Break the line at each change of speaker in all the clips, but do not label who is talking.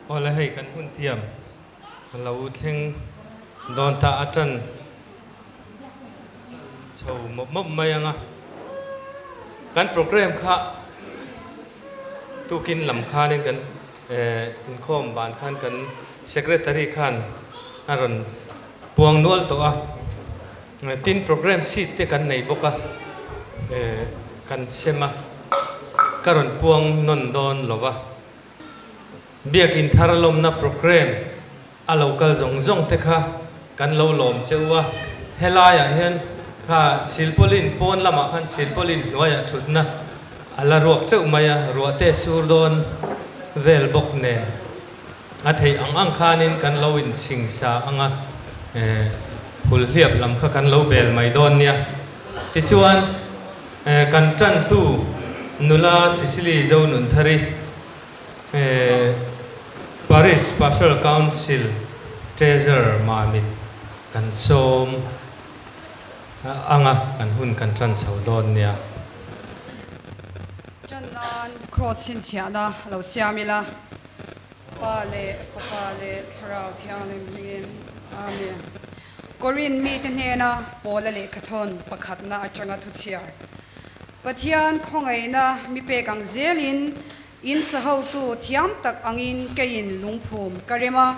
Awle hei kan hun thiam a lo thleng dawn ta a tan chho mawp mawp mai ang a, kan program kha tukin lam khanin kan inkhawm ban khan kan secretary khan a rawn puang nual tawh a, tin program sheet te kan nei bawk a, kan sem a, ka rawn puang nawn dawn lo va. Biakin thar lawmna programme a lo kal zawng zawng te kha kan lo lawm che u a, helaiah hian kha silpaulin pawn lamah khan silpaulin hnuaiah thutna a la ruak cheuh mai a, ruah te sur dawn vel bawk nen a theih ang ang khanin kan lo insingsa ang a, hulhliap lam kha kan lo bel mai dawn nia. Tichuan. Kan tantu nula Sicily Zonunthari, Paris Pastoral Council Treasurer Mamit kan sawm anga kan hun kan tan chho dawn nia.
Tan nan Cross chhinchhiahna lo siam ila, Pa leh Fapa leh Thlarau Thianghlim hmingin. Amen. Korin mite hnena Paula lehkhathawn pakhatna atanga thuchhiar. Pathian khawngaihna mi pek ang zelin in sahotu thiam tak angin keiin lungphum ka rem a,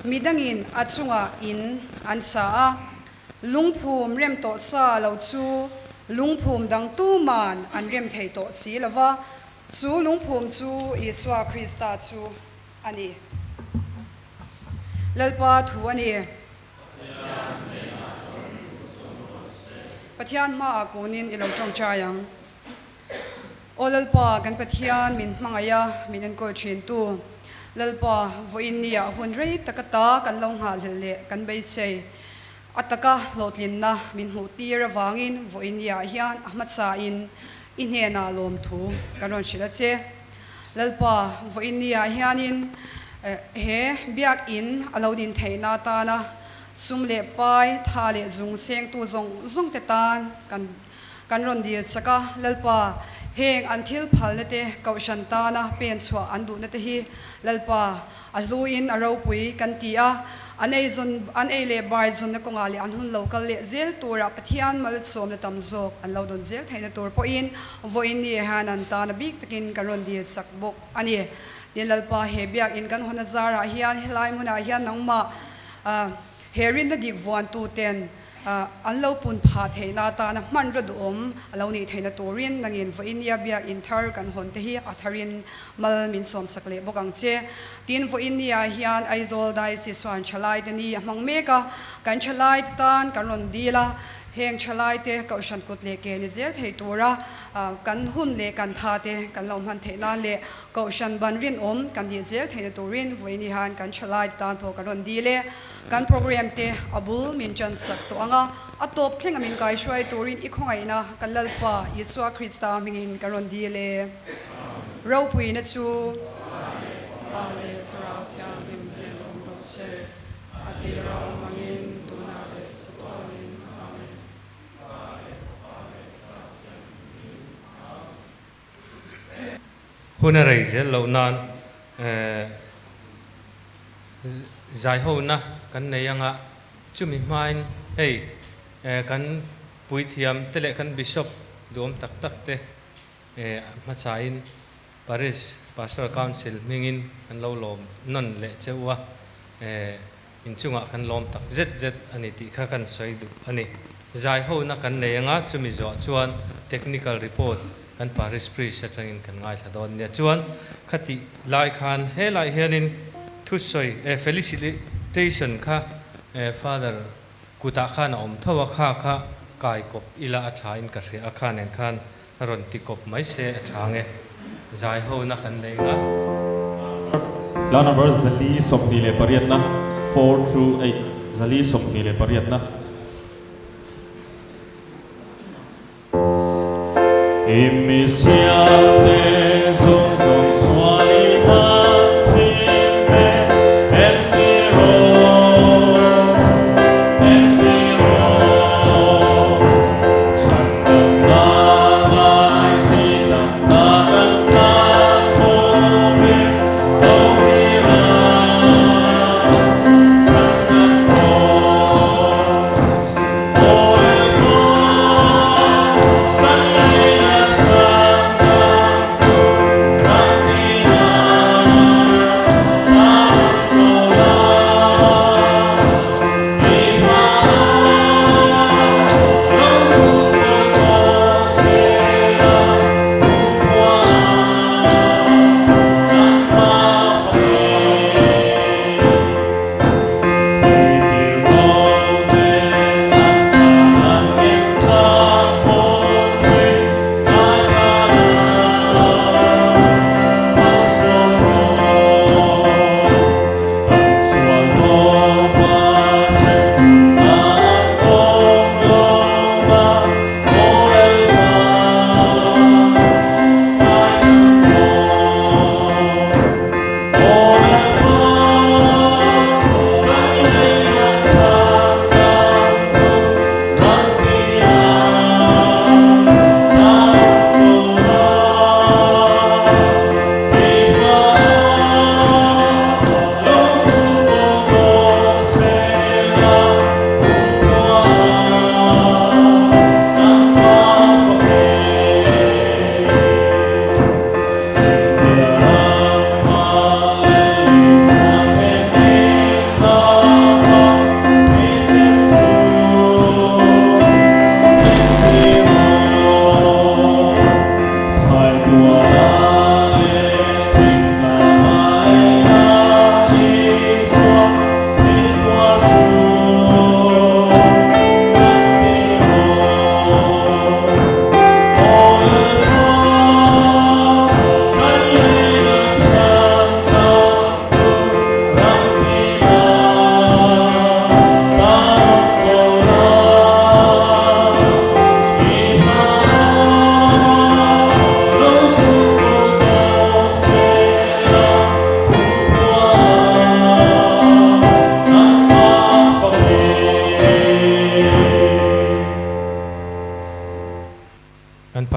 midangin a chungah in an sa a. Lungphum rem tawh sa lo chu lungphum dang tuman an rem thei tawh si lo va, chu lungphum chu Isua Krista chu a ni. Lalpa thu a ni. Pathian hmaah kunin i lo tawngtai ang. Aw Lalpa, kan Pathian min hmangaih a, min enkawl thintu. Lalpa, vawiin niah hun rei tak ata kan lo nghahhlelh leh kan beisei. A taka hlawhtlinna min hmuh tir avangin vawiin niah hian a hmasain i hnenah lawmthu kan rawn hrilh a che. Lalpa, vawiin niah hianin he biakinn a lo din theihna atana sum leh pai, tha leh zung sengtu zawng zawng te tan kan kan rawn dil chak a. Lalpa, heng an thil phalna te kohhran tana pen chhuah an duhna te hi Lalpa, A hluin a ropui kan ti a, an ei zawn, an ei leh bar zawnna kawngah leh an hun lo kal leh zel turah Pathian malsawmna tam zawk an lo dawn zel theihna tur pawhin vawiin ni hian an tan a bik takin kan rawn dil sak bawk a ni. Tin, Lalpa he biakinn kan hawn a zarah hian helai hmunah hian nangmah he rinna dik vuantuten An lo pun phah theihna atana hmanraw duhawm a lo nih theihna turin nangin vawinia biakinn thar kan hawn te hi a tharin mal min sawmsak leh bawk ang che. Tin, vawinia hian Aizawl Diocese chuan Thalaite ni a hmang mek a, kan Thalaite tan kan rawn dil a, heng Thalaite Kohhran kut leh ke ni zel thei tura kan hun leh kan tha te kan lo hman theih nan leh Kohhran ban rinawm kan nih zel theihna turin vawiini hian kan Thalaite tan pawh kan rawn dil e. Kan program te a bul min ṭan sak tawh ang a, a tawp thleng a min kaihruai turin i khawngaihna kan Lalpa Isua Krista hmingin kan rawn dil e. Ropuina chu Pa leh Thlarau Thianghlim hnen awm rawh se, a tir a awm angin tunah leh chatuanin. Amen.
Hun a rei zel loh nan zaihona kan nei anga chumi hmain hei kan puithiam te leh kan bishop duhawm tak tak te hmasain Parish Pastoral Council hmingin kan lo lawm nawn leh che u a, inchungah kan lawm tak zet zet a ni tih kha kan sawi duh a ni. Zaihona kan nei anga chumi zawh chuan technical report kan parish priest atangin kan ngaithla dawn nia. Chuan khatih lai khan helai hianin thusawi eh felicitation kha eh father kutah khan a awm tho a, kha kha kai kawp ila a tha in ka hria a, kha nen khan A rawn ti kawp mai se a tha nge. Zaihona kan nei nga.
Hla number 428 na, 4 through 8, 428 na. I mi siamte zawng zawng sualin an thim e, entir aw, entir aw,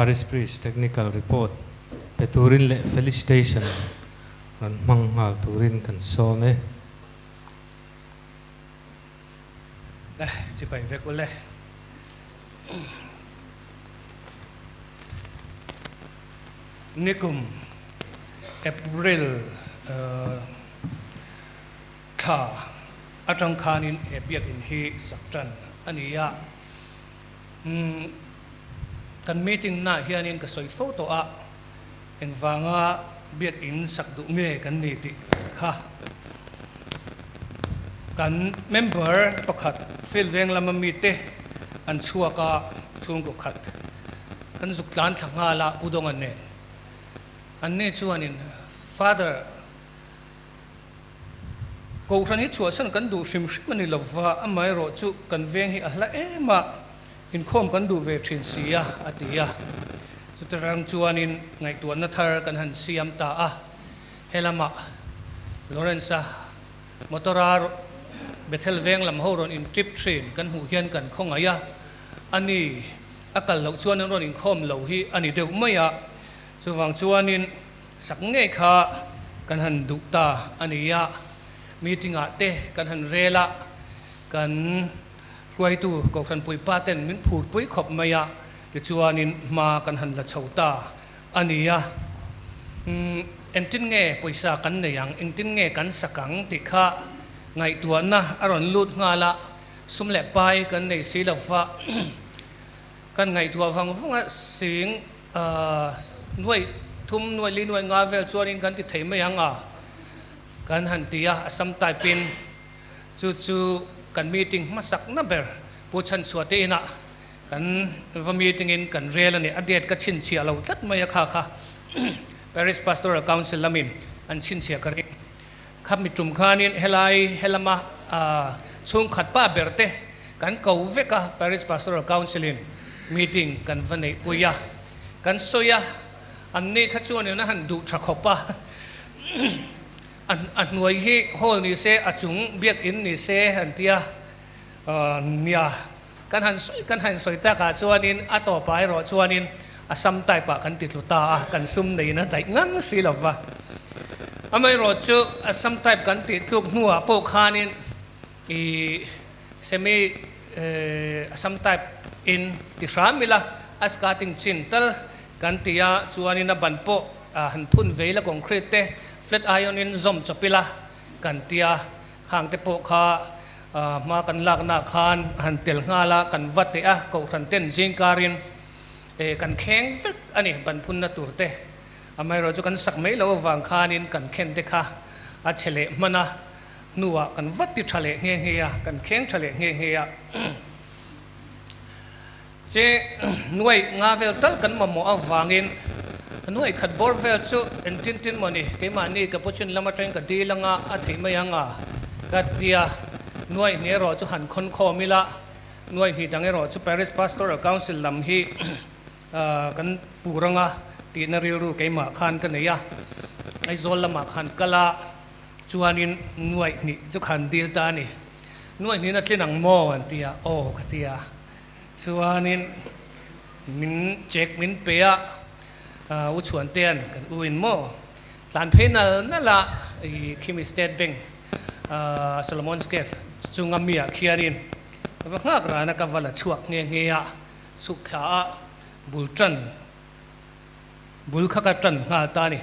Parish Priest Technical Report pe turin leh Felicitation rawn hmang nghal turin kan sawm e.
Le, chibai vek ule. Nikum April thla atang khanin he biakinn hi sak tan a ni a. Kan meeting naah hianin ka sawi fo tawh a, engvanga biakinn sak duh nge kan ni tih kha kan member pakhat field veng lama mite an chhuak a, chhungkaw khat kan zuk tlan thla nghal a Pu Dawnga nen. Anni chuanin Father, Kohhran hi chhuahsan kan duh hrim hrim a ni lo va, amaherawh chu kan veng hi a hla em a, inkhawm kan duh ve thin si a, a ti a. Chutirang chuanin ngaihtuahna thar kan han siam ta a, helamah Lawrence-a motor-a Bethel veng lam ho rawn in trip thin kan hmuh hian kan khawngaih a, a ni, a kal loh chuan an rawn inkhawm lo hi a ni deuh mai a, chuvang chuanin Sak ngei kha kan han duh ta a ni a, meeting ah te kan han rel a, kan hruaitu Kohhran Puipa ten min phurpui khawp mai a, tichuanin hma kan han la chho ta a ni a. Umm, engtin nge pawisa kan nei ang, engtin nge kan sak ang tih kha ngaihtuahna a rawn lut nghal a, sum leh pai kan nei si lo va, kan ngaihtuah vang vang a, sing Nuaih thum, nuaih li, nuaih nga vel chuanin kan ti thei mai ang a, kan han ti a, Assam type in chu chu kan meeting hmasak na ber Pu Chhanchhuah te inah kan va meeting in kan rel a ni, a date ka chhinchhiah lo tlat mai a kha kha Parish Pastoral Council lamin an chhinchhiah ka ring. Kha mi tum khanin helai helama chhungkhat pa ber te kan ko vek a, Parish Pastoral Council in meeting kan va neih pui a, kan sawi a, an ni kha chuanin a han duh tha khawp a, a hnuai hi hall ni se a chung biakinn ni se an ti a, nia kan han sawi kan han sawi takah chuanin a tawpah erawh chuanin Assam type ah kan ti tlu ta a, kan sum neiin a daih ngang si lo va. Amaherawh chu Assam type kan tih tluk hnuah pawh khanin ih semi Assam type in ti hram ila a skirting chin tal kan ti a, chuanin a ban pawh han phun ve ila concrete te flat iron in zawm chawp ila kan ti a, Khang te pawh kha hma kan laknaah khan a han tel nghal a, kan va teh a, kohhran ten zingkarin kan kheng vek a ni, ban phunna tur te. Amaherawh chu kan sak mai loh avang khanin kan khen te kha a chhe leh hman a, hnuah kan va ti tha leh nghe nghe a, kan kheng tha leh nghe nghe a. Che nuai nga vel tal kan mamawh avangin nuai khat bawr vel chu engtin tin maw ni, keimahni ka puchin lam atangin ka dil anga a theih mai ang a, ka tia nuai hnih erawh chu han khawn khawm ila, nuai hnih dang erawh chu Parish Pastoral Council lam hi kan pur anga tihna rilru keimah khan ka nei a, Aizawl lamah khan kal a chuanin nuai hnih chu khan dil ta a ni, nuai hnihin a tlin ang maw an ti a, aw ka ti a. Chuanin min check min pe a, U Chhuantean kan u in maw tlan phei nal nal a, i khimi State Bank Solomon's Cave chunga mi ah khianin ka va nghak ran a, ka va la chhuak nghe nghe a, chhuk thla a bul tan bul kha ka tan nghal ta a ni.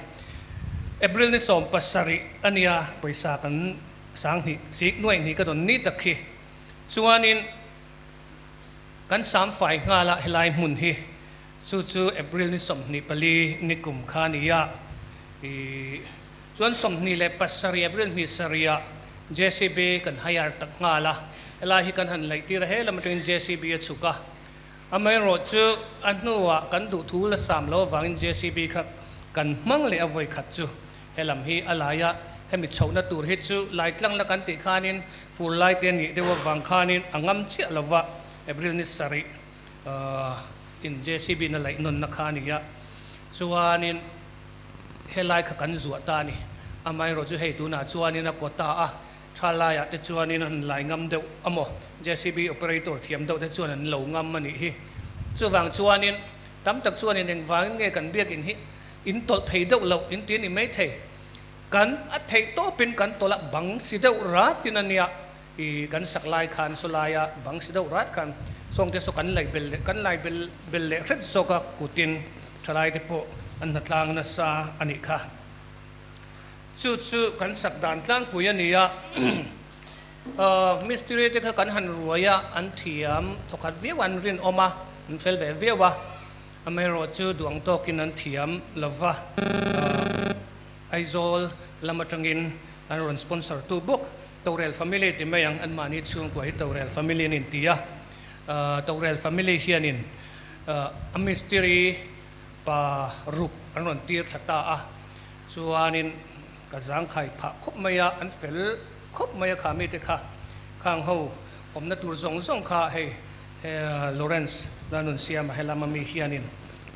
April ni 17 a nia, pawisa kan sanghnih sik nuaih hnih ka dawn ni tak khi chuanin Kan sam fai nghal a helai hmun hi chu chu April ni 24 ni kum kha a ni a, ih chuan 27 April hnih sarih ah JCB kan hire tak nghal a, helai hi kan han laih tir a helam atangin JCB a chhuk a, amaherawh chu a hnuah kan duhthu la sam lo avangin JCB kha kan hmang leh a vawi khat chu helam hi a lai a, hemi chhohna tur hi chu lai tlang la kan tih khanin Fur lai te nih deuh avang khanin a ngam chiah lova April ni sarih in JCB na laih nawnna kha a ni a, chuanin helai kha kan zuah ta a ni. Amaherawh chu hei tunah chuanin a quota a, tha laiah te chuanin an lai ngam deuh a maw, JCB operator thiam deuh te chuan an lo ngam a nih hi. Chuvang chuanin. Tam tak chuanin engvangin nge kan biakin hi in tawlh phei deuh loh in ti a ni maithei. Kan a theih tawpin kan tawlh a bang si deuh ratin a nia. I kan sak lai khan saw laia bang si deuh rat khan sawngte saw kan laih bel leh kan lai bel bel leh hret zawk a kutin thalaite pawh an hnatlang nasa a nih kha. Chu chu kan sak dan tlangpui a ni a, mistiri te kha kan han ruai a, an thiam thawkhat viau a, an rinawm a, an fel ve viau a, amaherawhchu duang tawkin an thiam lova. Aizawl lam atangin an rawn sponsor tu bawk. Torel family ti mai ang, anmahni chhungkua hi Torel family an inti a. Torel family hianin a mistiri pa ruk an rawn tir thla ta a. Chuanin ka zangkhai phah khawp mai a, an fel khawp mai a kha mite kha. Khang ho awmna tur zawng zawng kha hei Lawrence Lalnunsiama helama mi hianin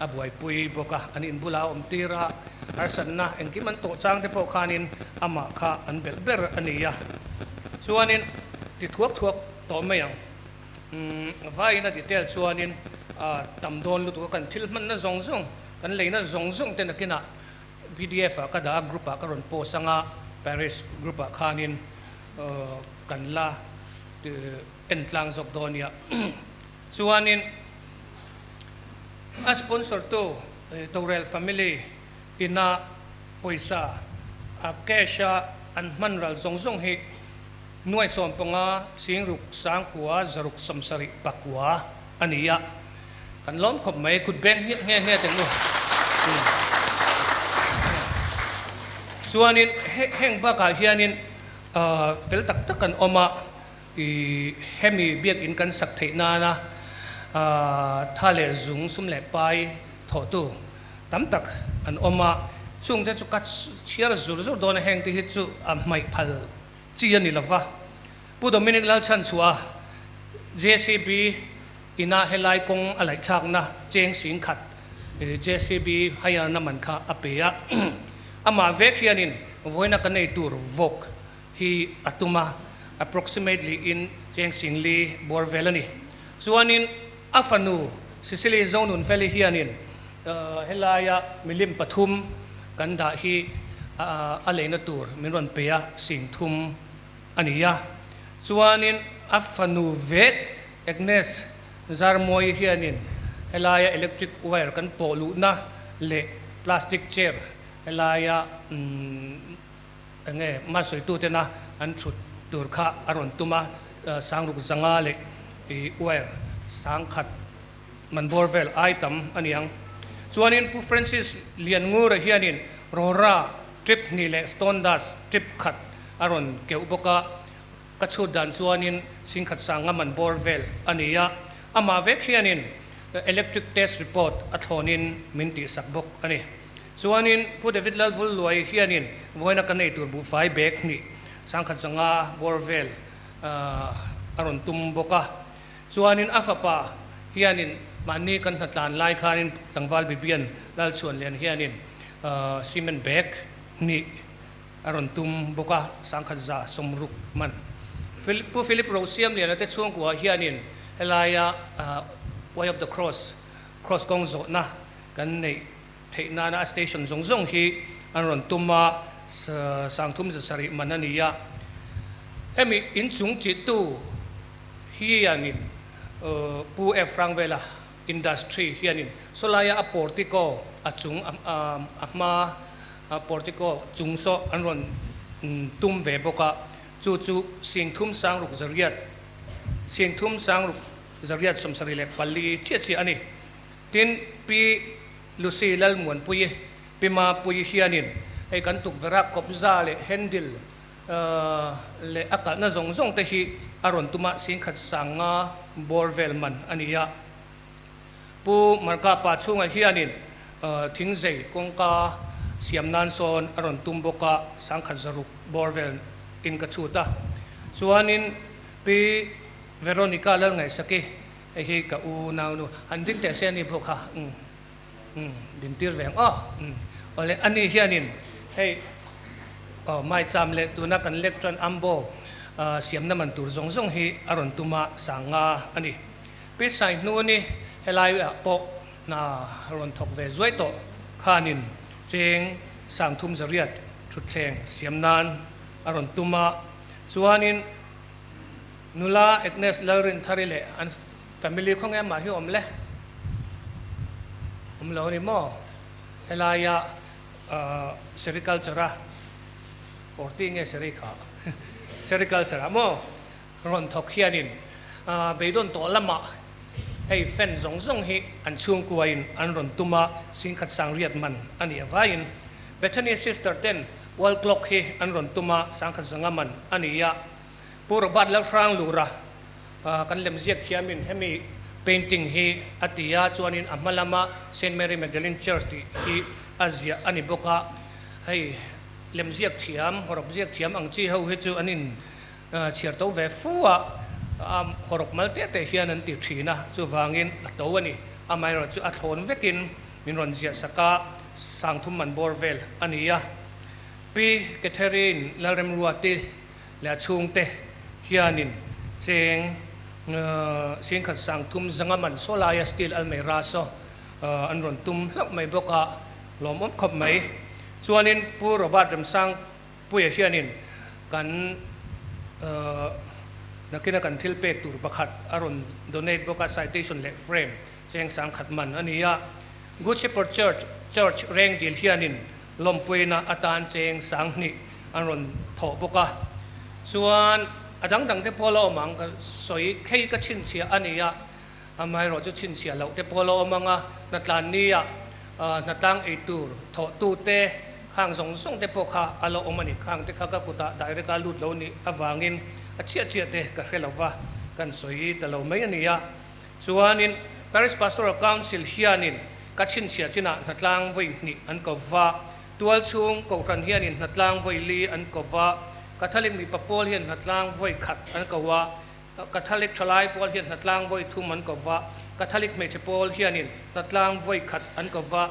a buaipui bawk a, an in bulah a awm tir a, harsatna engkim an tawh chang te pawh khanin amah kha an belh ber a ni a. Chuanin ti thuak thuak tawh mai ang. Umm vaiin a detail chuanin a tam dawn lutuk a, kan thil hmanna zawng zawng, kan leina zawng zawng te nakinah pdf ah ka dah a, group ah ka rawn post anga parish group ah khanin kan la en tlang zawk dawn nia. Chuanin a sponsor tu Torel family ina pawisa a cash a an hman ral zawng zawng hi nuai 15 singruk 9000 674 a ni a, kan lawm khawp mai kut beng nge nge nge teng u. Chuanin heng bakah hianin fel tak tak an awm a. I hemi biakinn kan sak theih nana tha leh zung sum leh pai thawhtu tam tak an awm a, chungte chu ka chhiar zur zur dawn a, hengte hi chu a hmaih phal chi a ni lova. Pu Dominic Lalchhanchhuah JCB ina helai kawng a laihthlakna cheng singkhat JCB hire na man kha a pe a, amah vek hianin vawiina ka nei tur vawk hi a tum a, approximately in cheng singli bawr vel a ni. Chuanin a fanu Sicily Zonunfeli hianin helaia milim pathum kan dah hi a leina tur min rawn pe a, sing thum a ni a. Chuanin a fanu vek Agnes Zarmawi hianin helaia electric wire kan pawh luhna leh plastic chair helaia Enge hma sawitutena an thut tur kha a rawn tum a, sangruk zanga leh i wire sangkhat man bawr vel ai tam a ni ang. Chuanin Pu Francis Lianngura hianin Rora trip hnih leh Stone Dust trip khat a rawn keuh bawk a, ka chhut dan chuanin singkhat sanga man bawr vel a ni a, amah vek hianin electric test report a thlawnin min tihsak bawk a ni. Chuanin Pu David Lalvul Luai hianin vawiina kan ei tur buhfai bag hnih sangkhat zanga bawr vel a rawn tum bawk a. Chuanin a fapa hianin mahni kan hnatlan lai khanin tlangval Bibian Lalchhuanlian hianin cement bag hnih a rawn tum bawk a, sangkhat za sawmruk man. Pu Philip Rosiamliana te chhungkua hianin helaia Way of the Cross, Cross kawng zawhna kan neih theih nana a station zawng zawng hi an rawn tum a, sangthum 700 man a ni a. Hemi inchung chihtu hianin Pu F. Rangvela Industry hianin sawlaia a portico a chung a hma portico chung saw an rawn tum ve bawk a, chu chu singthum sangruk zariat singthum sangruk zariat 74 chiah chiah a ni. Tin, Pi Lucy Lalmuanpuii, Pi Mapuii hianin hei kan tukverha kawpza leh handle leh a kalhna zawng zawng te hi a rawn tum a, singkhat sanga bawr vel man a ni a. Pu Marka pa chhungah hianin thingzei kawngka siam nan sawn a rawn tum bawk a, sangkhat 600 bawr vel in ka chhut a. Chuanin Pi Veronica Lalngaihsaki Hei hi ka u nau nu han ding teh se a ni pawh kha umm umm din tir ve ang aw umm awle a ni hianin hei aw maicham leh tuna kan lek chuan ambo siamna man tur zawng zawng hi a rawn tum a sanga a ni. Pi Saihnu ni helai ah pawh Hna rawn thawk ve zuai tawh khanin cheng sangthum zariat thutthleng siam nan a rawn tum a, chuanin nula Agnes Lalrinthari leh an family khaw nge mah hi awm le? Awm lo a ni maw? Helaia sericulture a Orti nge seri kha? Sericulture ah maw? Rawn thawk hianin beidawn tawh lamah hei fan zawng zawng hi an chhungkuain an rawn tum a, singkhat sangriat man a nih avaiin Bethany sister ten wall clock hi an rawn tum a, sangkhat zanga man a ni a. Pu Robert Lalhranglura kan lemziak thiamin hemi painting hi a ti a, chuanin a hma lama Saint Mary Magdalene Church tih hi a ziah a ni bawk a, hei lemziak thiam, hawrawp ziak thiam ang chi ho hi chu an in Chhiar to ve fu a, hawrawp mal te te hian an ti thin a, chuvangin a to a ni. Amaherawhchu chu a thlawn vekin min rawn ziah sak a, sangthum man bawr vel a ni a. Pi Catherine Lalremruati leh a chhungte hianin cheng singkhat sangthum zanga man saw laia steel almeira saw an rawn tum hlauh mai bawk a, lawmawm khawp mai. Chuanin Pu Robert Remsang Puia hianin kan nakina kan thil pek tur pakhat a rawn donate bawk a, citation leh frame cheng sangkhat man a ni a. Good Shepherd Church Church reng dil hianin lawmpuina atan cheng sanghnih an rawn thawh bawk a. Chuan a dang dang te pawh la awm ang, ka sawi khei ka chhinchhiah a ni a, amaherawh chu chhinchhiah loh te pawh la awm ang a, hnatlan nia hnatlang ei tur thawhtu te Khang zawng zawng te pawh kha a la awm a ni. Khang te kha ka kutah direct a lut lo nih avangin a chiah chiah te ka hre lo va, kan sawi ta lo mai a ni a. Chuanin Parish Pastoral Council hianin ka chhinchhiah chinah hnatlang vawi hnih an ko va, tualchhung kohhran hianin hnatlang vawi li an ko va, Catholic mipa pawl hian hnatlang vawi khat an ko a, Catholic thalai pawl hian hnatlang vawi thum an ko va, Catholic hmeichhe pawl hianin hnatlang vawi khat an ko va.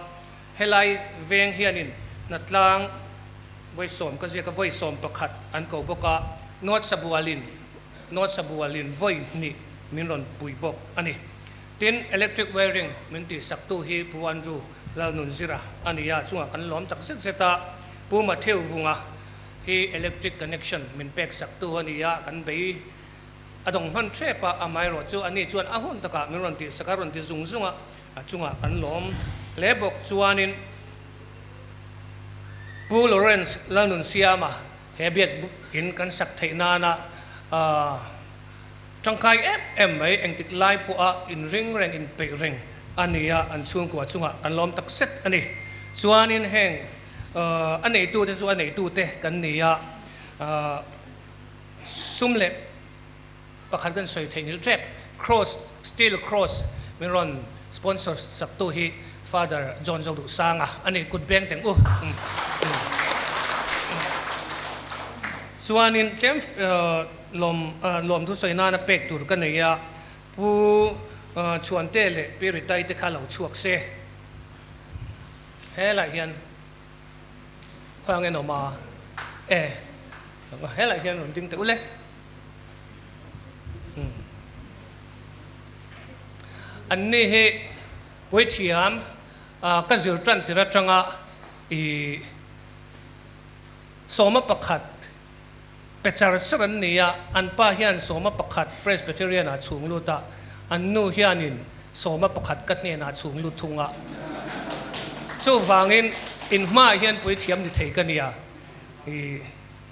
Helai veng hianin hnatlang vawisawm ka ziak a, vawisawm pakhat an ko bawk a, North Sabualin North Sabualin vawi hnih min rawn pui bawk a ni. Tin, electric wiring min tihsaktu hi Pu Andrew Lalnunzira a ni a, chungah kan lawm tak zet zet a, Pu Matthew Vunga hi electric connection min peksaktu a ni a, kan bei a dawng hman hrep a, amaherawh chu ani chuan a hun takah min rawn tihsak a, rawn ti zung zung a. A chungah kan lawm hle bawk chuanin Pu Lawrence Lalnunsiama he biak in kan sak theih nana tangkai em em mai engtik lai pawha inring reng inpeih reng a ni a, an chhungkua chungah kan lawm tak zet a ni. Chuanin heng a neitute chu a neitute kan ni a, sum leh Pakhat kan sawi theih nghilh tep. Cross, Steel Cross min rawn sponsor saktu hi Father John Zoduhsanga a ni, kut beng teng u. Chuanin tlem lawm lawm thu sawi nana pek tur ka nei a, Pu Chhuante leh Pi Ritai te kha lo chhuak se. Helaiah hian khawiah nge an awm a? E, helaiah hian rawn ding teh u le. Anni hi puithiam ka zir tan tir atanga i sawma pakhat pe char char an ni a, an pa hian sawma pakhat Presbyterian ah chhung lut a, an nu hianin sawma pakhat ka hnenah chhung lut thung a, chuvangin in hmaah hian puithiam ni thei ka nia i.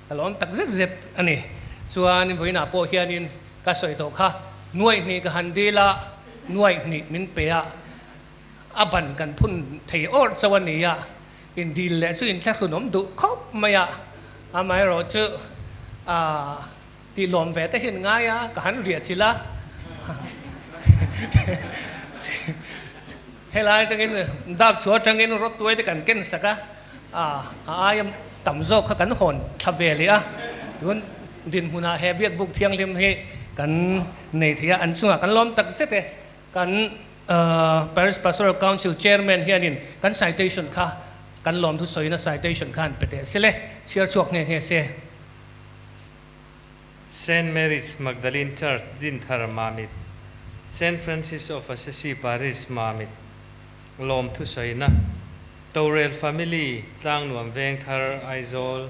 Ka lawm tak zet zet a ni. Chuan vawiinah pawh hianin ka sawi tawh kha, nuaihnih ka han dil a, nuaihnih min pe a, a ban kan phun thei awr chauh a ni a, indil leh chu inthlahrunawm duh khawp mai a, amaherawh chu aah tih lawm ve te hian ngai a, ka han riah chilh a, helai atangin dap chhuah atangin rawtuai te kan ken sak a. A aia tam zawk kha kan hawn thla ve leh a, tun dinhmunah he biakbuk thianghlim hi kan nei thei a, an chungah kan lawm tak zet e. Kan Parish Pastoral Council Chairman hianin kan citation kha kan lawm thusawina citation kha han pe teh se le, chhiar chhuak nghe nghe se.
Saint Mary's Magdalene Church Dinthar Mamit, Saint Francis of Assisi Parish Mamit. Lawmthu sawina, Torel Family, Tlangnuam Vengthar, Aizawl,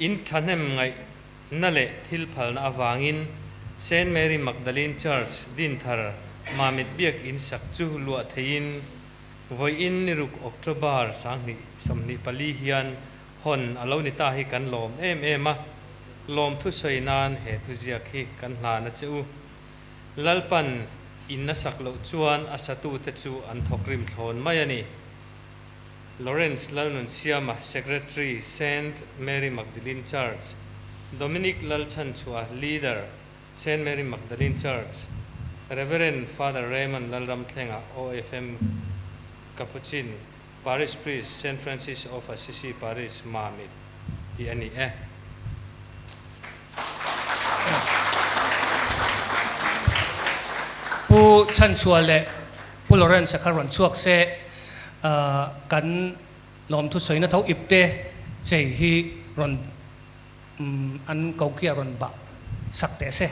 In thahnem ngaihna leh thil phalna avangin Saint Mary Magdalene Church Dinthar Mamit Biak In sak chu luah theiin vawiin niruk October 2024 hian hawn a lo ni ta hi kan lawm em em a, lawmthu sawi nan he thuziak hi kan hlan a che u. Lalpan in a sak loh chuan a satute chu an thawkrim thlawn mai a ni. Lawrence Lalnunsiama, Secretary, Saint Mary Magdalene Church, Dominic Lalchhanchhuah, Leader, Saint Mary Magdalene Church, Reverend Father Raymond Lalramthlenga, OFM, Capuchin, Parish Priest, Saint Francis of Assisi Parish, Mamit, tih a ni e.
Pu Chhanchhuah leh Pu Lawrence-a kha rawn chhuak se, kan lawmthu sawina tho ipte chei hi rawn an kokia rawn bah sak teh se.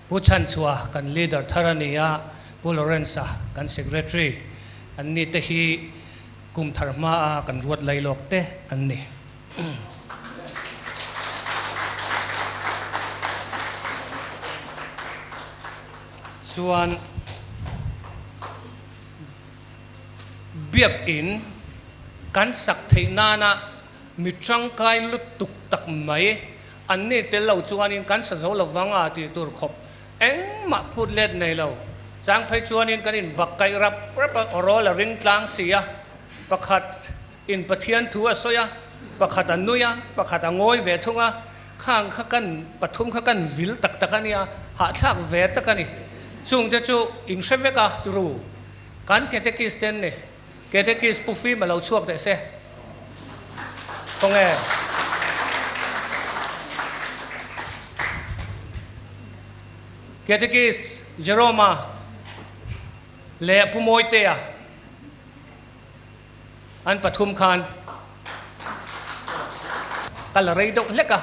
Pu Chhanchhuah kan leader thar a ni a, Pu Lawrence-a kan secretary an ni te hi kum thar hmaa kan ruat lailawk te an ni. Chuan Biakinn kan sak theih nana mi tangkai lutuk tak mai an ni tel lo chuanin kan sa zo lovang a tih tur khawp engmah phut let nei lo chang phei chuanin kan inbak kaih rap rap a, awrawl a ring tlang si a, pakhat in Pathian thu a sawi a, pakhat a nui a, pakhat a ngawi ve thung a, khang kha kan pathum kha kan vil tak tak a nia, hahthlak ve tak a ni. Chungte chu in hre vek a turu kan catechist ten ni, catechist pu fim a lo chhuak teh se. Khawnge? Catechist Jerome-a leh Pu Mawitea. An pathum khan ka la rei deuh hlek a,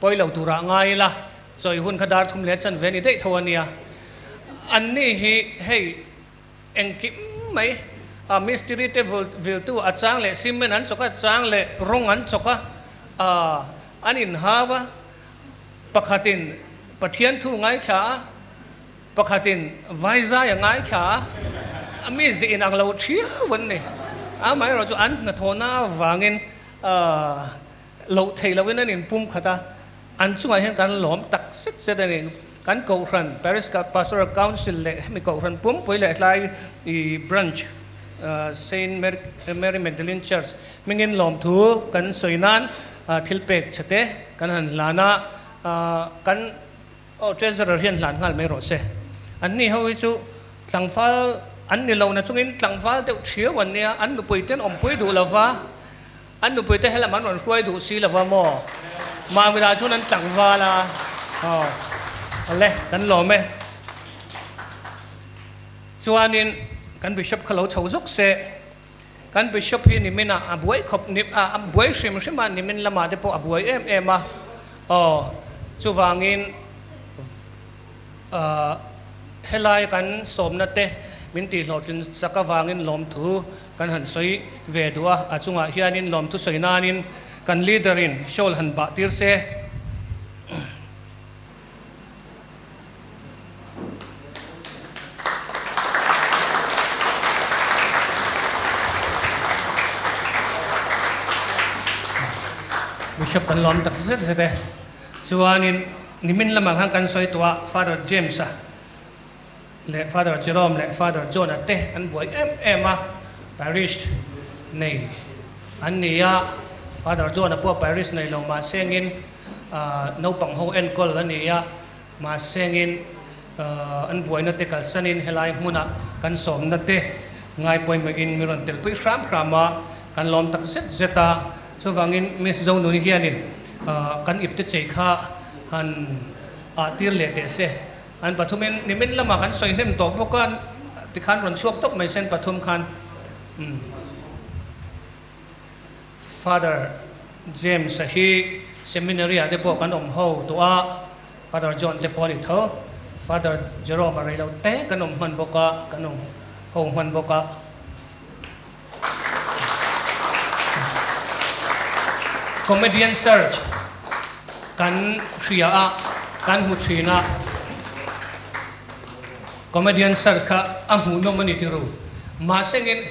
pawi lo turah ngai ila, chawi hun kha dar thum leh chan ve ni daih tho a nia. An ni hi hei engkim mai a mistiri te viltu a chang leh cement an chawk a, chang leh rawng an chawk a, an inhau a, pakhatin Pathian thu ngaithla a, Pakhatin Vaizai a ngaithla a, a mi zih in ang lo thiau an ni. Amaherawhchu an hnathawhna avangin loh theih lohin an inpum khat a, an chungah hian kan lawm tak zet zet a ni. Kan Kohhran, Parish Pastoral Council leh hemi Kohhran pumpui leh tlai Branch Saint Mary Magdalene Church hmingin lawmthu kan sawi nan thil pek chhete kan han hlan a, kan Aw Treasurer hian hlan nghal mai rawh se. An ni ho hi chu tlangval an ni lo na chungin tlangval deuh thiau an nia, an nupui ten awmpui duh lo va, an nupui te helam an rawn hruai duh si lo va maw? Mamira chuan an tlangval a, aw awle kan lawm e. Chuanin kan Bishop kha lo chho zuk se, kan Bishop hi nimin ah a buai khawp ni a a buai hrim hrim a nimin lamah te pawh a buai em em a aw chuvangin ahh helai kan sawmna te min tih hlawhtlin chak avangin lawmthu kan han sawi ve duh a a chungah hianin lawmthu sawi nanin kan leader in shawl han bah tir se. Bishop kan lawm tak zet zet e. Chuanin nimin lamah khan kan sawi tawh a, Father James-a leh Father Jerome leh Father John-a te an buai em em a, parish nei an ni a, Father John-a pawh parish nei lo mahsengin Naupang ho enkawl a ni a, mahsengin an buaina te kalsanin helai hmuna kan sawmna te ngai pawimawhin mi rawn telpui hram hram a, kan lawm tak zet zet a. Chuvangin Miss Zonuni hianin kan ipte chei kha han ah tir leh teh se. An pathumin nimin lamah kan sawi hnem tawh bawk a, tikhan rawn chhuak tawp mai se an pathum khan. Father James-a hi Seminary-ah te pawh kan awm ho tawh a, Father John te pawh a ni tho. Father Jerome a rei lo te kan awm hman bawk a, kan awm ho hman bawk a. Comedian Search kan hria a, kan hmu thin a. Comedian Search kha a hmuhnawm a ni tiru. Mahsengin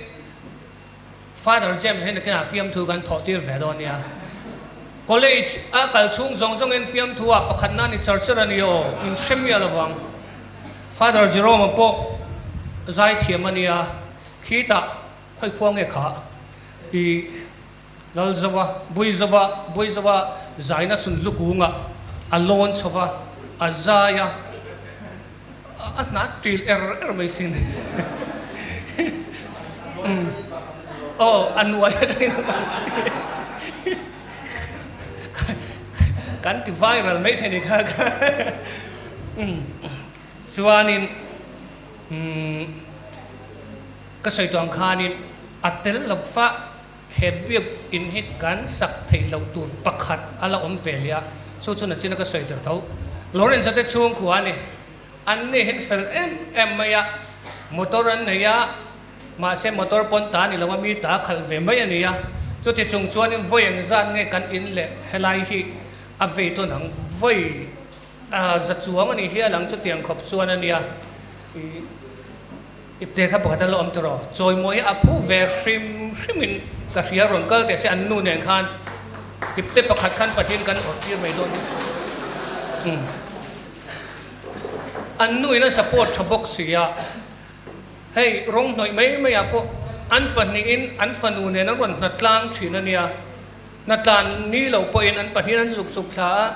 Father James hi nakinah fiamthu kan thawh tir ve dawn nia. College a kal chhung zawng zawngin fiamthu ah pakhatna ni char char a ni aw, in hre miah lovang. Father Jerome-a pawh zaithiam a nia. Khitah khawi khua nge kha i Lalzova, Buizova, Buizova zaina sun lukungah a lawn chho va, a zai a, a hna ṭil er er mai sin. Aw, a nuai atangin a kal chi. Kan ti viral mai thei ni kha. Chuanin. Umm, ka sawi tawh ang khanin a tel lo fa he biak in hi kan sak theih loh tur pakhat a la awm ve leh a, chu chu nachina ka sawi tel tho. Lawrence-a te chhungkhua a ni. An ni hian fel em em mai a, motor an nei a, mahse motor pawn ta a ni lo a, mi ta khalh ve mai a ni a. Chuti chung chuanin vawi engzat nge kan in leh helai hi a vei tawn ang vawi A za chuang a nih hi a lang chutiang khawp chuan a nia. I ipte kha pakhat a la awm tawh Chawimawi hi a phu ve hrim hrimin ka hria rawn kal teh se an nu nen khan ipte pakhat khan pathin kan awrh tir mai dawn umm an nu in a support tha bawk si a hei rawng hnawih mai mai ah pawh an pahnihin an fanu nen an rawn hnatlang thin a nia hnatlan ni lo pawhin an pahnihin an zuk zuk thla a.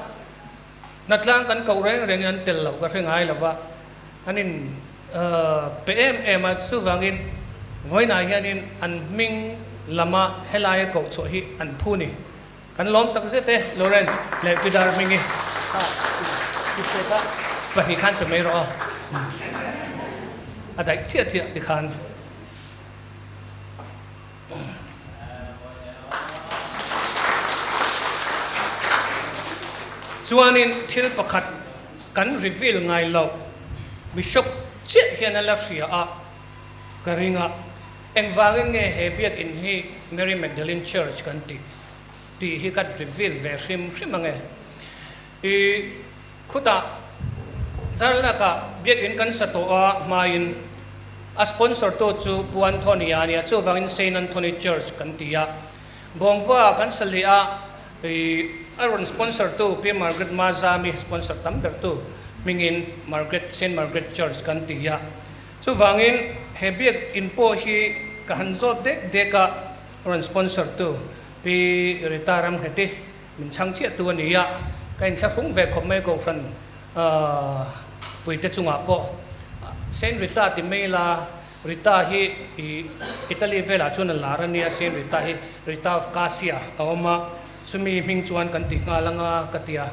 Hnatlang kan koh reng rengin an tel loh ka hre ngai lo va, an in pe em em a, chuvangin vawiinah hianin an hming lama helaia koh chhuah hi an phu ni. Kan lawm tak zet e, Lawrence leh Pidar hmingi kha i pe kha pahnih khan pe mai rawh aw, a daih chiah chiah tikhan. Chuanin thil pakhat kan reveal ngai lo, Bishop chiah hian a la hria a, ka ring a, engvangin nge he biakinn hi Mary Magdalene Church kan tih tih hi ka reveal ve hrim hrim ange. I khutah Darlakah biakinn kan sa tawh a hmain a sponsor tu chu Pu Anthony a nia, chuvangin Saint Anthony Church kan ti a. Bawngva kan sa leh a, i a rawn sponsor tu Pi Margaret Mazami sponsor tam ber tu hmingin Margaret Saint Margaret Church kan ti a. Chuvangin he biakinn pawh hi ka han zawt dek dek a, a rawn sponsor tu Pi Rita Ramngheti Min chhang chiah tu a ni a, ka inthlahrung ve khawp mai Kohhran puite chungah pawh. Saint Rita ti mai la, Rita hi i Italy velah chuan a lar a nia, Saint Rita hi Rita of Cassia a awm a, chumi hming chuan kan ti nghal anga ka ti a.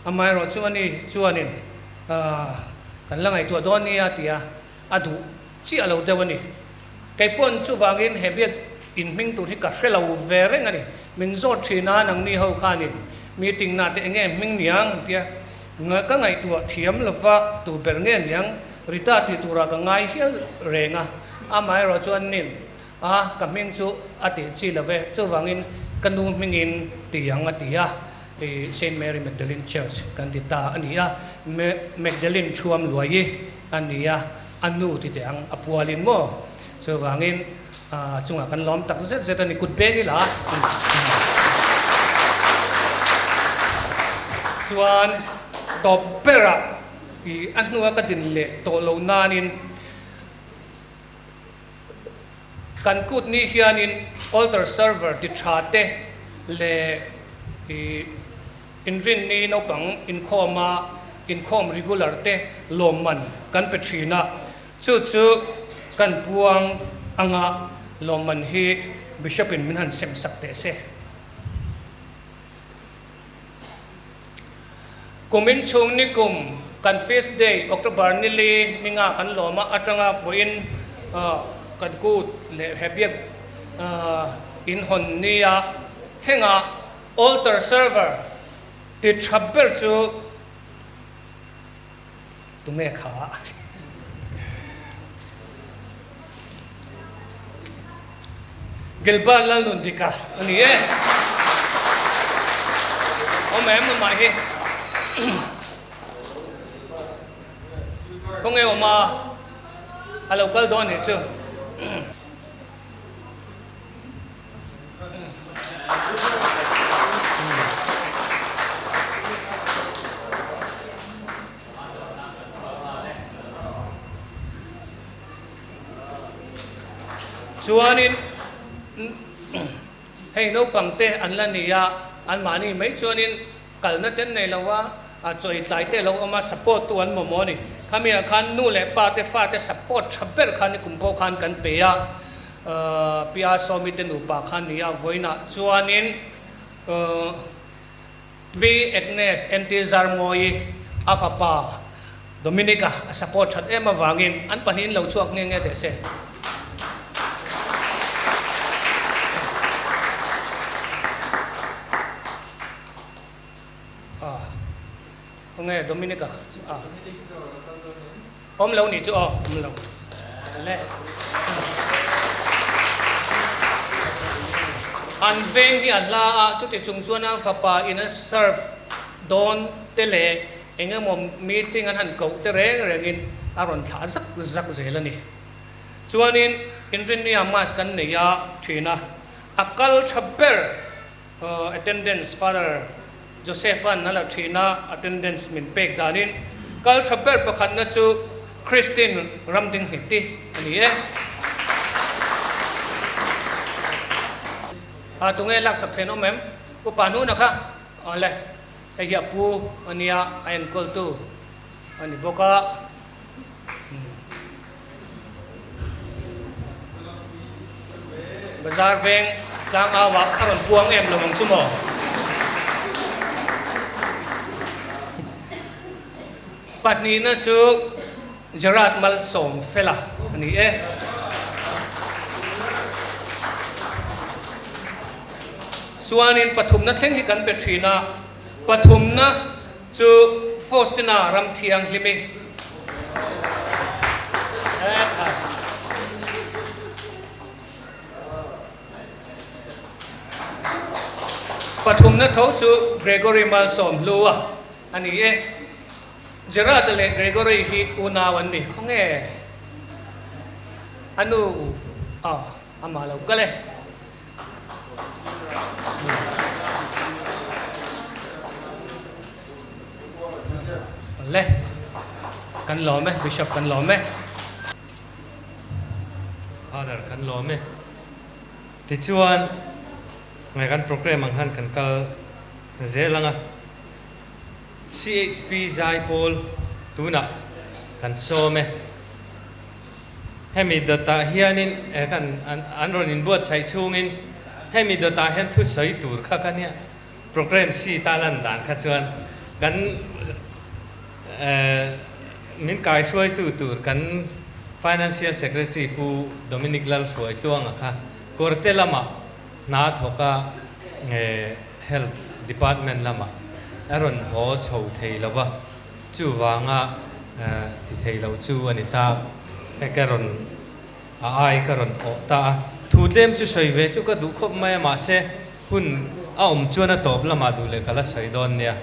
Amaherawh chu ani chuanin kan la ngaihtuah dawn nia a ti a, a duh chiah lo deuh a ni. Kei pawn chuvangin he biak in hming tur hi ka hre lo ve reng a ni. Min zawt thin a, nangni ho khanin meeting na te enge hming niang tia ka ngaihtuah thiam lova tu ber nge niang Rita tih turah ka ngai hial reng a, amaherawh chuan nin a ka hming chu a tih chi lo ve, chuvangin ka nu hmingin ti ang a ti a, i Saint Mary Magdalene Church kan ti ta a ni a, Magdalene thuam luai i a ni a, a nu ti teh ang a pualin maw? Chuvangin a chungah kan lawm tak zet zet a ni, kut beng ila. Chuan tawp berah i a hnua ka din leh tawh loh nanin kan kut ni hianin altar server ti tha te leh i Inrinni naupang inkhawma inkhawm regular te lawmman kan pe thin a, chu chu kan puang anga lawmman hi Bishop in min han sem sak teh se. Kum inchhung ni kum kan Feast Day October nili ninga kan lawm a atanga pawhin kan kut leh he biak inhawn nia thlenga Altar server ti tha ber chu Tunge kha? Gilbert Lalnundika a ni e. Awm em amah hi. Khawnge awm a, a lo kal dawn nih chu. Chuanin hei naupang te an la ni a, anmahni mai chuanin kalna te an nei lo a, chawi tlai te a lo awm a, support tu an mamawh a ni. Khami ah khan nu leh pa te fa te support tha ber khan nikum pawh khan kan pe a, Pi A Sawmi te nupa khan ni a, vawiinah chuanin Pi Agnes NT Zarmawi a fapa Dominic-a a support that em avangin an pahnihin lo chhuak nghe nghe teh se. Ah, khawnge Dominic-a ah awm lo nih chu aw, awm lo le. An veng hi a hla a, chuti chung chuan a fapa in a serve dawn te leh eng emaw meeting an han koh te reng rengin a rawn thlah zak zak zel a ni. Chuanin Inrinnia mass kan nei a thin a, a kal tha ber Attendance Father Joseph-a'n a la thin a, attendance min pek danin kal tha ber pakhatna chu Christine Ramdinghiti a ni e. A tunge laksak thein awm em? Upa hnuna kha awle, hei hi a pu a nia, a enkawltu a ni bawk a. Bazar veng tlangau ah a rawn puang em lo ang chu maw? Pahnihna chu Gerard Malsawm Fela a ni e. Chuanin pathumna thleng hi kan pe thin a, pathumna Chu Faustina ram thianghlimi Pathumna tho chu Gregory Malsawm Hlua a ni e. Gerard-a leh Gregory hi unau an ni. Khawnge a nu amah lo kal e. Le kan lawm e Bishop kan lawm e.
Father kan lawm e. Tichuan ngai kan program ang han kan kal zel ang a. CHP Zaipawl tunah kan sawm e. Hemi dawtah hianin kan an rawn inbuatsaih chhungin hemi dawtah hian thusawi tur kha ka nia program sheet a lan dan kha chuan kan min kaihruaitu tur kan Financial Secretary Pu Dominic Lalhruaitluanga kha Kawrte lamah hna thawka Health Department lamah a rawn haw chho thei lova. Chuvanga ti thei lo chu a ni ta. Hei ka rawn a ai ka rawn awh ta a. Thu tlem chu sawi ve chu ka duh khawp mai a, mahse hun a awm chuan a tawp lamah duh leh ka la sawi dawn nia.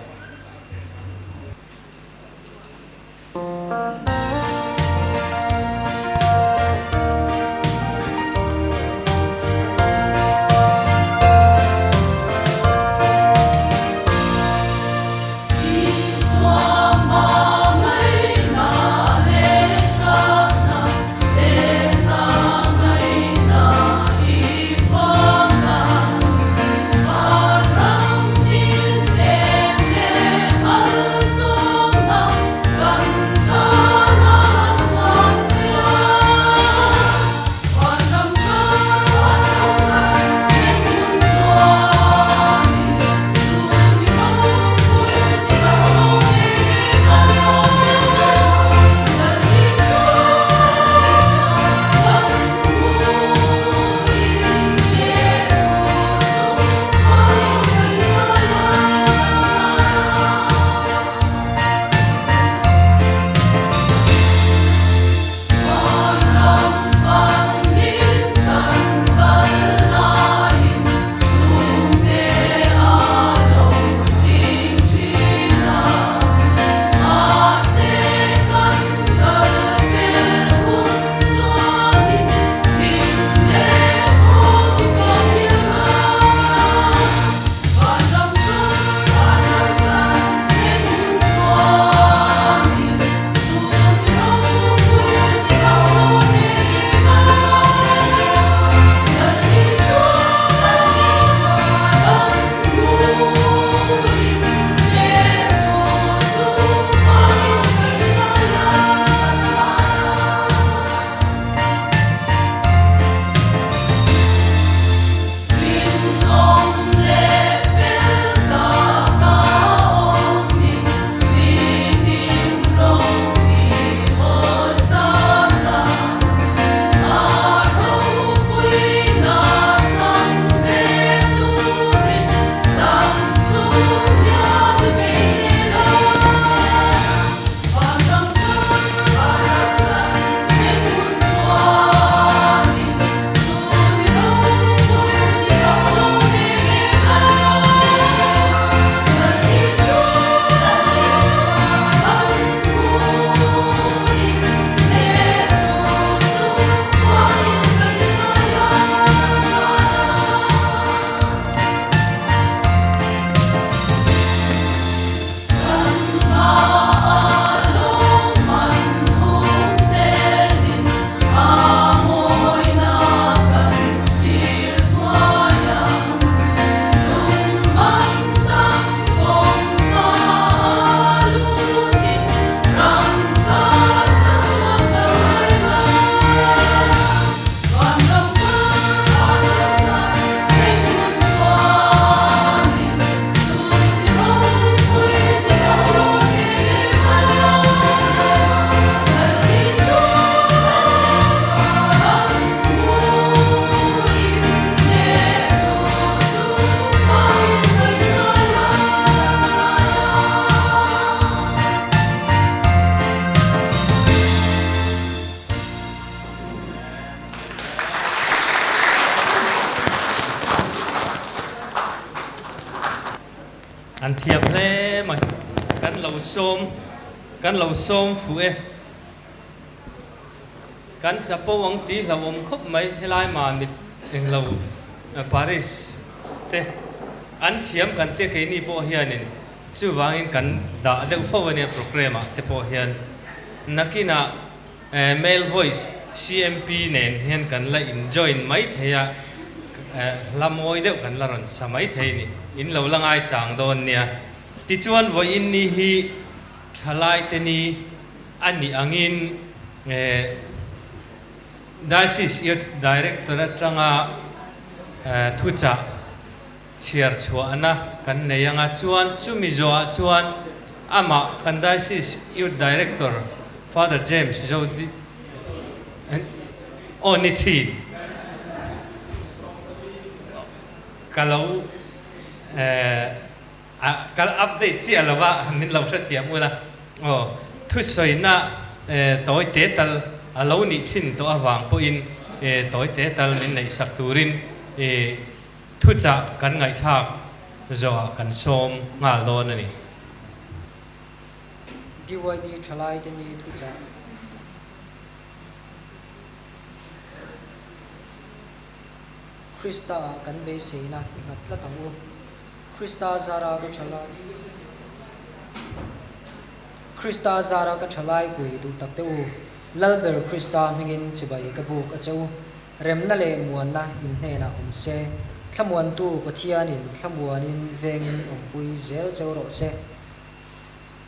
An thiam hle mai. Kan lo sawm kan lo sawm fuh e. Kan chapo ang tih hlauhawm khawp mai helai Mamit englo Paris te an thiam kan tia keini pawh hianin chuvangin kan dah deuh fo ania programme ah te pawh hian nakinah male voice CMP nen hian kan la in join mai thei a hla mawi deuh kan la rawn sa mai thei ni in lo la ngaichang dawn nia tichuan vawiin ni hi thalai te ni A nih angin Diocese Youth Director atanga thuchah chhiar chhuahna kan nei anga chuan chumi zawhah chuan amah kan Diocese Youth Director Father James Zodi aw ni thin ka lo A kal update chiah lo va, min lo hrethiam ula aw. Thusawiina tawi te tal a lo nih thin tawh avang pawhin tawi te tal min neihsak turin thuchah kan ngaihthlak zawhah kan sawm nghal dawn a ni.
DYD thalaite ni thuchah. Krista-ah kan beiseina i nghat tlat ang u. Krista zara ka tha lai Krista zara ka tha lai pui duh tak teh u. Lalber Krista hmingin chibai ka buk a che u. Remna leh muanna in hnenah awm se. Thlamuantu Pathianin thlamuanin vengin awmpui zel cheu rawh se.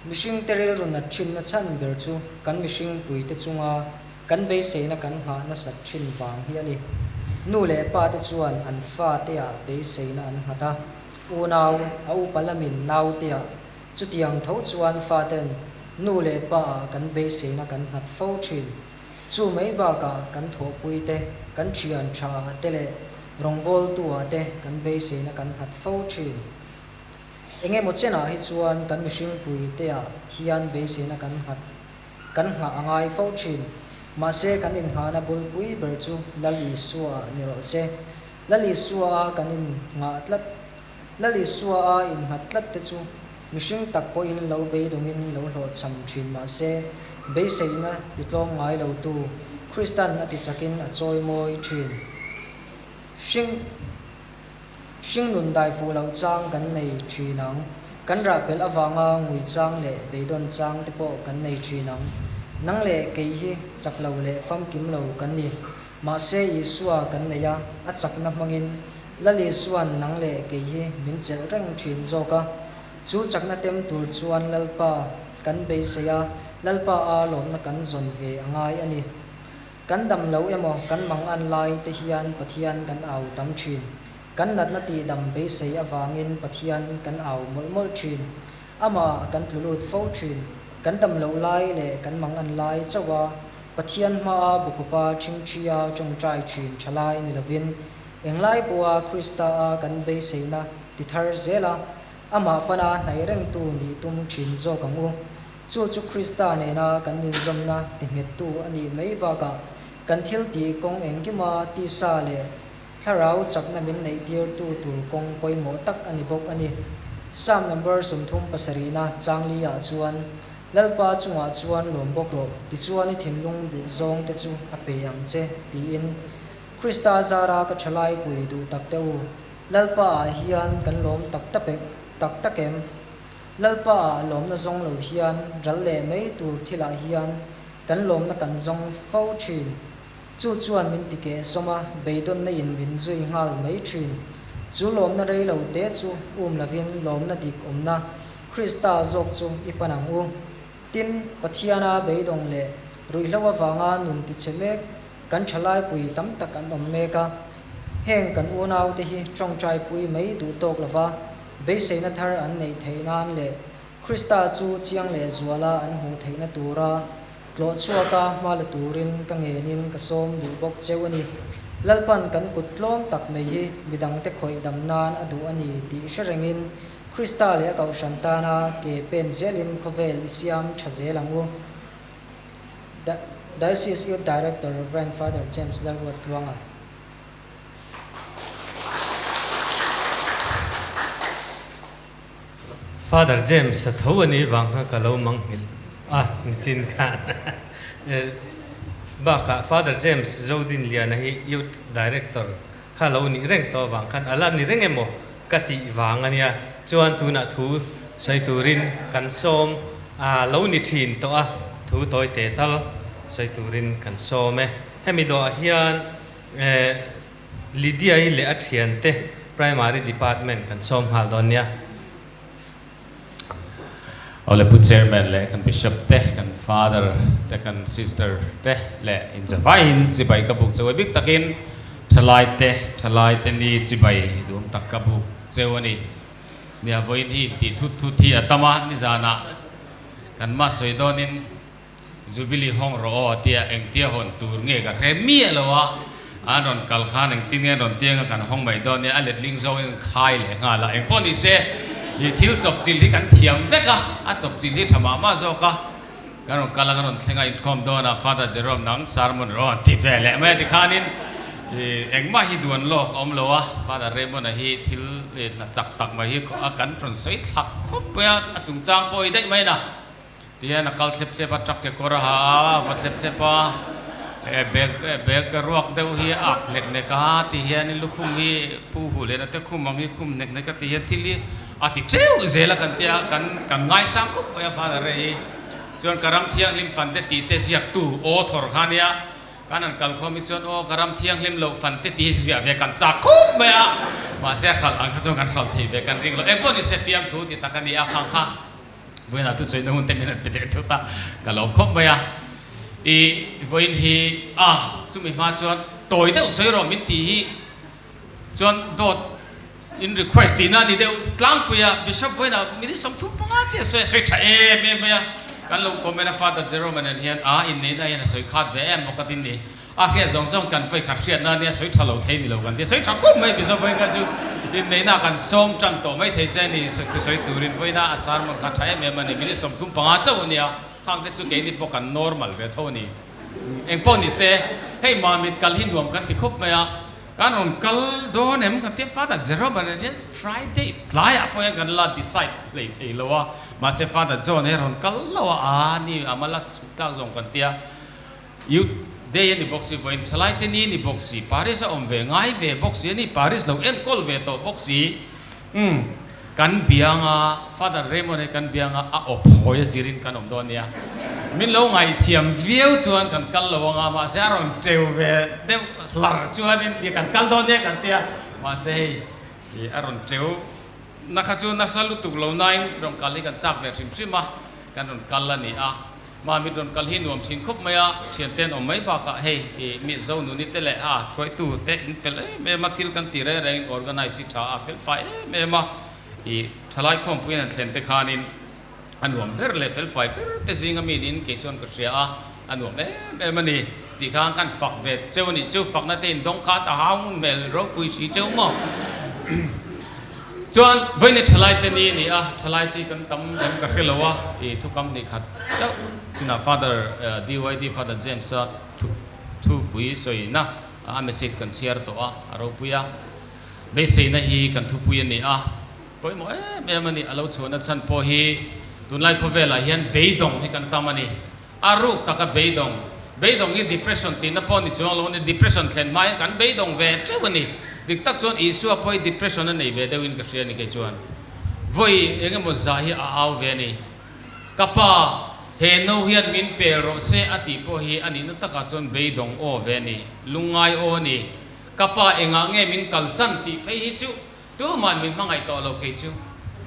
Mihring te rilru nat thinna chhan ber chu kan mihring puite chunga kan beiseina kan nghah nasat thin vang hi a ni. Nu leh pa te chuan an fate ah beiseina an nghat a, unau a upa lamin naute ah chutiang tho chuan faten nu leh pa ah kan beiseina kan nghat fo thin. Chu mai bakah kan thawhpui te, kan thian tha ah te leh rawngbawltu ah te kan beiseina kan nghat fo thin. Eng emaw chenah hi chuan kan mihringpui teah hian beiseina kan nghat kan nghah a ngai fo thin. Mahse kan innghahna bulpui ber chu Lal Isua ah ni rawh se. Lal Isua a kan innghah tlat Lal Isua a innghat tlat te chu mihring tak pawhin lo beidawngin lo hlawhchham thin mahse beiseina titlawm ngai lotu Kristan a tichakin a chawimawi thin. Hring. Hringnun dai fuh loh chang kan nei thin ang. Kan rah pelh avanga ngui chang leh beidawn chang te pawh kan nei thin ang. Nang leh kei hi chak lo leh famkim lo kan ni. Mahse Isua kan nei a, a chakna hmangin Lal Isua'n nang leh kei hi min chelh reng thin zawk a. Chu chakna tem tur chuan Lalpa kan beisei a, Lalpa a lawmna kan zawn ve a ngai a ni. Kan dam lo emaw kan mang an lai te hian Pathian kan au tam thin. Kan natna tihdam beisei avangin Pathian kan au mawlh mawlh thin. Amah kan tlu lut fo thin. Kan dam loh lai leh kan mang an lai chauh a, Pathian hmaa bukupa ṭhingṭhia ṭawngṭai thin ṭha lai ni lovin, englai pawha Krista a kan beiseina ti thar zel a, amah pana hnaih rengtu nih tum thin zawk ang u. Chu chu Krista nena kan inzawmna tinghettu a nih mai bakah kan thil tih kawng engkima tisa leh thlarau chakna min neihtirtu tur kawng pawimawh tak a ni bawk a ni. Psalm number 37na changli ah chuan, Lalpa chungah chuan lawm bawk rawh, tichuan i thinlung duh zawng te chu a pe ang che, tiin. Krista zara ka thalai pui duh tak te u, Lalpa ah hian kan lawm tak tak tak em? Lalpa ah lawmna zawng lo hian ral leh mai tur thilah hian kan lawmna kan zawng fo thin. Chu chuan min ti keh sawm a, beidawnna in min zui nghal mai thin. Chu lawmna rei lo te chu um lovin lawmna dik awmna Krista zawk chu i pan ang u. Tin, Pathiana beidawng leh ruihhlo avanga nun ti chhe mek kan thalaipui tam tak an awm mek a. Heng kan unaute hi tawngtaipui mai duh tawk lova Beiseina thar an neih theih nan leh Krista chu chiang leh zuala an hmuh theihna tura tlawh chhuaka hma la turin ka ngenin ka sawm duh bawk cheu a ni. Lalpan kan kut tlawm tak mai hi midangte khawih dam nan a duh a ni tih hre rengin Krista leh a kohhran tana ke pen zelin khawvel i siam tha zel ang u. Diocese Youth Director Rev. Father James Lalruattluanga.
Father James a tho a nih vang kha ka lo manghilh a nichin khan. Bakah Father James Zodinliana hi Youth Director kha lo nih reng tawh avang khan a la ni reng emaw ka tih vang a nia. Chuan tunah thu sawi turin kan sawm a lo ni thin tawh a, thu tawi te tal sawi turin kan sawm e. Hemi dawhah hian Lydia-i leh a thiante Primary Department kan sawm nghal dawn nia.
Awle Pu Chairman leh kan Bishop te, kan Father te, kan Sister te leh inzavaiin chibai ka buk cheu a bik takin thalai te, thalai te ni chibai duhawm tak ka buk cheu a ni. Nia vawiin hi intih thut thut hi a tam a, nizanah kan mah sawi dawnin Jubilee hawng rawh aw tia engtia hawn tur nge ka hre miah lo a, an rawn kal khan engtin nge an rawn tiang a kan hawng mai dawn nia, a letling zawngin an khai leh nghal a, engpawh ni se i thil chawpchilh hi kan thiam vek a, a chawpchilh hi tha mah mah zawk a, kan rawn kal a kan rawn thleng a inkhawm dawn a Father Jerome nang sermon rawh an ti ve leh mai a tikhanin i engmah hi duan lawk a awm lo a, Father Raymond-a hi thil hna chak tak mai hi a kan rawn sawi thlak khawp mai a, a chungchang pawh i daih mai na. Tihian a kal thlep thlep a, truck ke kawr a ha a, a va thlep thlep a, eh bag bag ruak deuh hi a ak hnek hnek a, tihianin lukhum hi pu huh leh na te khum ang hi khum hnek hnek a tihian thil hi a ti teuh zel a kan tia kan kan ngaisang khawp mai a father hi chuan ka ram thianghlim fan te tih te ziak tu author kha nia kan han kal khawm hi chuan aw ka ram thianghlim loh fan te tih hi ziah ve kan chak khawp mai a mahse a hralh ang kha chuan kan hralh thei ve kan ring lo engpawh ni se fiamthu ti tak a ni a khang kha. Vawiinah thusawiina hun te min han pe leh thut a, ka lawm khawp mai a. I vawiin hi a, chumi hma chuan tawi deuh sawi rawh min tih hi chuan dawt in request tihna a ni deuh tlangpui a, Bishop vawiinah minute 35 chiah sawi a sawi tha em em mai a, kan lo comment a Father Jerome-a nen hian a inneihna hian a sawi khat ve em bawk a tin ni. A hriat zawng zawng kan vawi khat hriatna nia sawi tha lo thei ni lo kan tia sawi tha khawp mai Mizo vawi kha chu inneihna kan sawm tan tawh mai thei che ni thusawi turin vawiina a sermon kha tha em em a ni minute 35 chauh a nia khang te chu keini pawh kan normal ve tho a ni engpawh ni se hei mamit kal hi nuam kan ti khawp mai a kan rawn kal dawn em kan tia Father Jerome a hian Friday tlaiah pawh hian kan la decide hlei thei lo a mahse Father John hi a rawn kal lo a a ni a mala chhuk tlak zawng kan tia. Youth Day a ni bawk si, vawiin thalaite ni a ni bawk si, Paris a awm ve ngai ve bawk si a ni, Paris lo enkawl ve tawh bawk si. Umm, kan bianga, Father Raymond hi kan bianga a awp hawi a zirin kan awm dawn nia. Min lo ngaihthiam viau chuan kan kal lo anga, mahse a rawn teu ve deuh hlar chuanin i kan kal dawn nia kan tia, mahse hei i a rawn teu na kha chu nasa lutuk lo nain rawn kal hi kan chak ve hrim hrim a, kan rawn kal a ni a. Mami rawn kal hi nuam thin khawp mai a, thiante an awm mai bakah hei i mi Zonuni te leh a hruaitu te in fel em em a, thil kan ti reng reng in organize hi tha a, fel fai em em a, i thalai khawmpuiin an thlen te khanin a nuam ber leh fel fai ber te zinga mi niin kei chuan ka hria a, a nuam em em a ni tih khan kan fak ve cheu a nih chu, fakna te in dawng khat a hau hmel ropui si cheu maw. Chuan vawiin thalai te ni a ni a, thalai te hi kan tam em ka hre lo a, i thukam hnih khat chauh chinah Father DYD Father James-a thupui sawina a message kan chhiar tawh a, a ropui a, beiseina hi kan thupui a ni a, pawimawh em em a ni, a lo chhuahna chhan pawh hi tunlai khawvelah hian beidawng hi kan tam a ni. A ruk taka beidawng, beidawng hi depression tihna pawh ni chuang lo a ni, depression thlen hma hian kan beidawng ve teuh a ni. Dik tak chuan Isua pawh hi depression a nei ve deuhin ka hria a ni kei chuan. Vawi eng emaw zah hi a au ve a ni. Ka pa, he no hian min pel rawh se a tih pawh hi a nihna takah chuan beidawng aw ve a ni, lungngai aw a ni. Ka pa engah nge min kalsan tih phei hi chu Tuman min hmangaih tawh lo kei chu.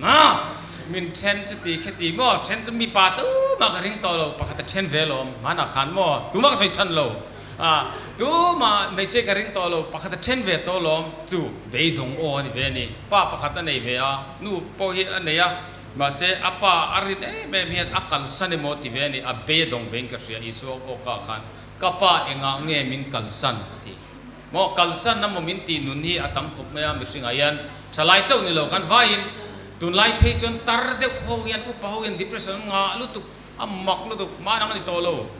Nga! Min then chu ti khe ti maw? Then chu mipa tumah ka ring tawh lo, pakhat a then ve lawm. Hmanah khan maw? Tumah ka sawi chhan lo. Ah, tumah hmeichhia ka ring tawh lo, pakhat a then ve tawh lawm. Chu beidawng aw a ni ve a ni. Pa pakhat a nei ve a, nu pawh hi a nei a, mahse a pa a rin em em hian a kalsan emaw ti ve a ni, a beidawng vein ka hria Isua aw kah khan, Ka pa engah nge min kalsan? a ti. Maw kalsan na maw min tih nun hi a tam khawp mai a, mihringah hian thalai chauh ni lo kan vaiin tunlai phei chuan tar deuh ho hian upa ho hian depression an ngah lutuk a mak lutuk hmanang a ni tawh lo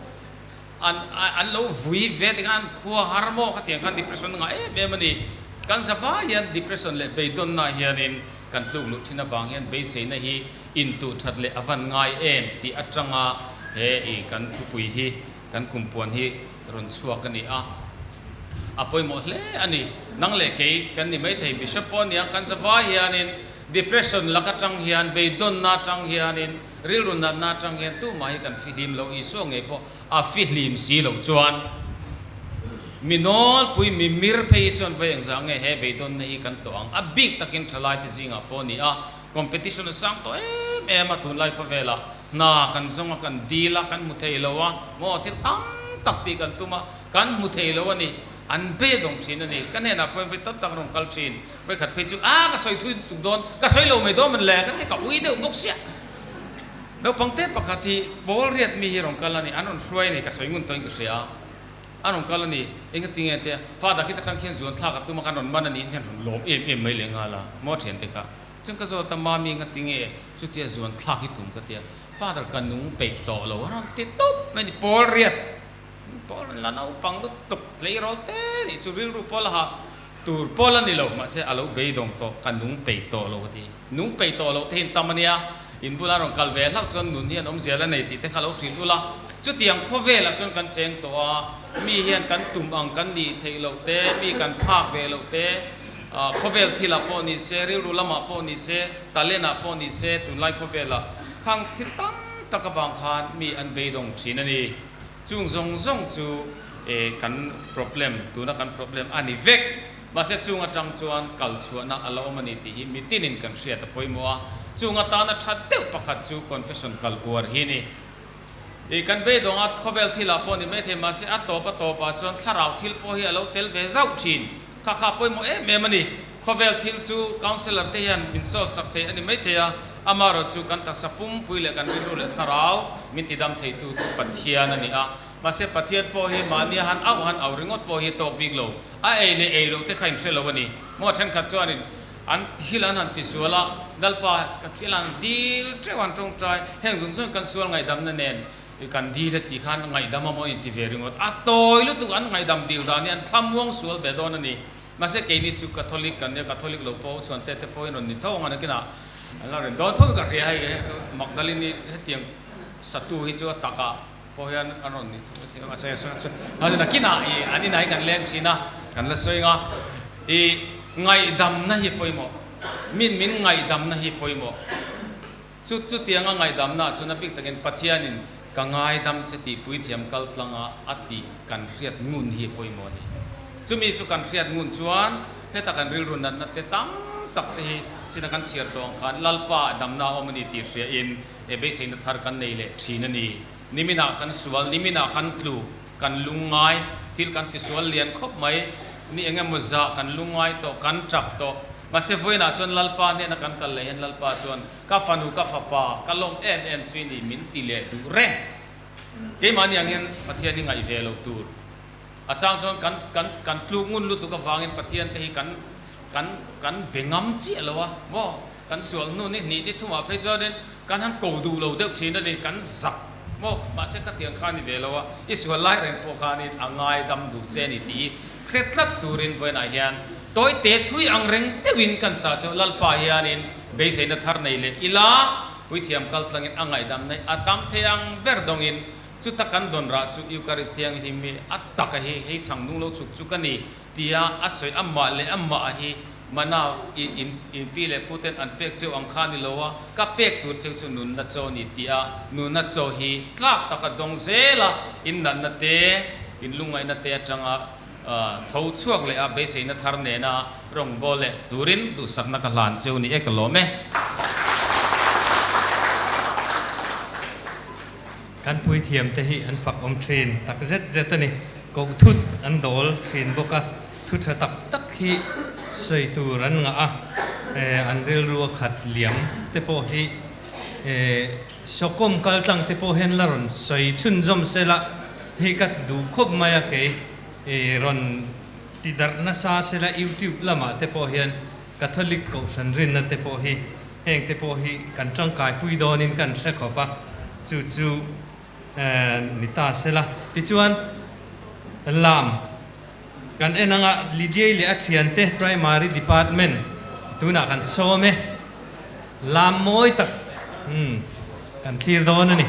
an an lo vui ve tikhan an khua har maw khatiang khan depression a ngah em em a ni kan za vai hian depression leh beidawnna hianin. kan tluk luh thin avang hian beiseina hi intuh that leh a van ngai em tih atanga he i kan thupui hi kan kumpuan hi rawn chhuak a ni a, a pawimawh hle a ni. Nang leh kei kan ni maithei Bishop pawh nia kan zavai hianin depression lak atang hian beidawnna atang hianin rilru natna atang hian tumah hi kan fihlim lo Isua ngei pawh a fihlim si lo chuan mi nawlpui mi mir phei hi chuan vawi engzah nge he beidawnna hi kan tawh ang a bik takin thalaite zingah pawh a ni a, competition a sang tawh em em a tunlai khawvelah Hna kan zawng a, kan dil a, kan hmu thei lo a, maw thil tam tak tih kan tum a, kan hmu thei lo a ni, an be dawng thin a ni. Ka hnenah pawhin vawi tam tak a rawn kal thin, vawi khat phei chu a ka sawi thui tuk dawn, ka sawi lo mai dawn man le, ka ti ka ui deuh bawk sia. Naupang te pakhat hi pawl riat mi hi rawn kal a ni, an rawn hruai a ni, ka sawi ngun tawhin ka hria a, an rawn kal a ni, engati nge tia, father khi ta tang khian zuan thlak a tum a, kan rawn man a ni, hian rawn lawm em em mai leh nghal a, maw thiante kha. Chuan ka zawt a, Mami nga tinge chutia zuan thlak hi tum ka tia, Father ka nung peih tawh lo a rawn ti tawp mai a ni, Pawl riat, Pawl an la naupang lutuk tleirawl te nih chu rilru pawl a hah tur pawl a ni lo, mahse a lo beidawng tawh, ka nung peih tawh lo a ti. Nung peih tawh loh te hi an tam a nia, in bula rawn kal ve hlauh chuan nun hi an awmzia la nei tih te kha lo hrilh ula, chutiang khawvelah chuan kan cheng tawh a, mi hian kan tum ang kan nih theih loh te, mi kan phak ve loh te, Khawvel thilah pawh ni se, rilru lamah pawh ni se, talent-ah pawh ni se, tunlai khawvelah khang thil tam tak avang khan mi an beidawng thin a ni. Chung zawng zawng chu kan problem, tuna kan problem a ni vek. Mahse chung atang chuan kal chhuahna a la awm a ni tih hi mitinin kan hriat a pawimawh a. Chung atana tha deuh pakhat chu confession kal uar hi a ni. I kan beidawng a, khawvel thilah pawh ni maithei, mahse a tawp a tawpah chuan thlarau thil pawh hi a lo tel ve zauh thin. Kha kha pawimawh em em a ni. Khawvel thil chu councillor te hian min solve sak thei a ni maithei a, amaherawh chu kan taksa pumpui leh kan rilru leh thlarau min tidam theitu chu Pathian a ni a. Mahse Pathian pawh hi mahnia han auh han auh ringawt pawh hi tawk bik lo. A ei leh ei loh te kha inhre lo a ni. Maw thenkhat chuanin an thil an han tisual a, Lalpa ka thil an dil teuh an tawngtai, heng zawng zawng kan sual ngaihdamna nen Kan dil a tih khan ngaihdam a maw inti ve ringawt. A tawi lutuk an ngaihdam dil dan hi an thlamuang sual ve dawn a ni. Mahse keini chu Catholic kan nia, Catholic lo pawh chuan te te pawhin rawn ni tho ang a nakinah an la rawn dawn tho in ka hria hei Magdalene hetiang satu hi chu a takah pawh hian an rawn ni tho a mahse nakinah i an inah hi kan leng thin a kan la sawi ang a i ngaihdamna hi pawimawh min min ngaihdamna hi pawimawh. Chu chutianga ngaihdamna chuan a bik takin Pathianin ka ngaidam che tih puithiam kal tlanga a tih kan hriat ngun hi pawimawh a ni. Chumi chu kan hriat ngun chuan heta kan rilru natna te tam tak te hi china kan chhiar tawh ang khan Lalpa a damna a awm a ni tih hriain e beiseina thar kan nei leh thin a ni. Niminah kan sual, niminah kan tlu, kan lungngai, thil kan tisual lian khawp mai, ni eng emaw zah kan lungngai tawh, kan tap tawh. Mahse vawiinah chuan Lalpa hnena kan kal leh hian Lalpa chuan, Ka fanu, ka fapa, ka lawm em em chu i ni, min ti leh duh reng. Keimahni ang hian Pathian hi ngaih ve loh tur. A chang chuan kan, kan, kan tluk ngun lutuk avangin Pathian te hi kan, kan, kan be ngam chiah lo a, maw? Kan sual hnu ni hnih ni thumah phei chuanin kan han ko duh lo deuh thin a ni, kan zak maw? Mahse ka tiang kha a ni ve lo a, i sual lai reng pawh khanin a ngaidam duh che a ni tih hi hre tlat turin vawiinah hian Tawite thui ang reng deuhin kan chah chu Lalpa hianin beiseina thar nei leh ila, puithiam kal tlangin a ngaihdam nei a tam thei ang ber dawngin chuta kan dawn rah chu Eucharist thianghlim hi a taka hi hei chhang nung lo chhuk chu ka ni tia a sawi amah leh amah hi mana i in in pi leh puten an pek cheu ang kha ni lo a, ka pek tur cheu chu nunna chaw ni tia nunna chaw hi tlak taka dawng zela in natna te in lungngaihna te atanga Tho chhuak leh a beiseina thar nena rawngbâwl leh turin duhsakna ka hlan cheu ni e ka lawm e.
Kan puithiamte hi an fak awm thin tak zet zet a ni. Koh thut an dawl thin bawk a, thu tha tak tak hi sawi tur an ngah a, an rilru a khat liam te pawh hi sawkawm kaltlang te pawh hian la rawn sawi chhunzawm sela hi ka duh khawp mai a kei. I rawn ti darh nasa sela YouTube lamah te pawh hian Catholic Kohhran rinna te pawh hi heng te pawh hi kan tangkai pui dawnin kan hre khawp a, chu chu ni ta sela. Tichuan lam kan en anga Lydiai leh a thiante Primary Department tunah kan sawm e. Lam mawi tak kan thlir dawn a ni.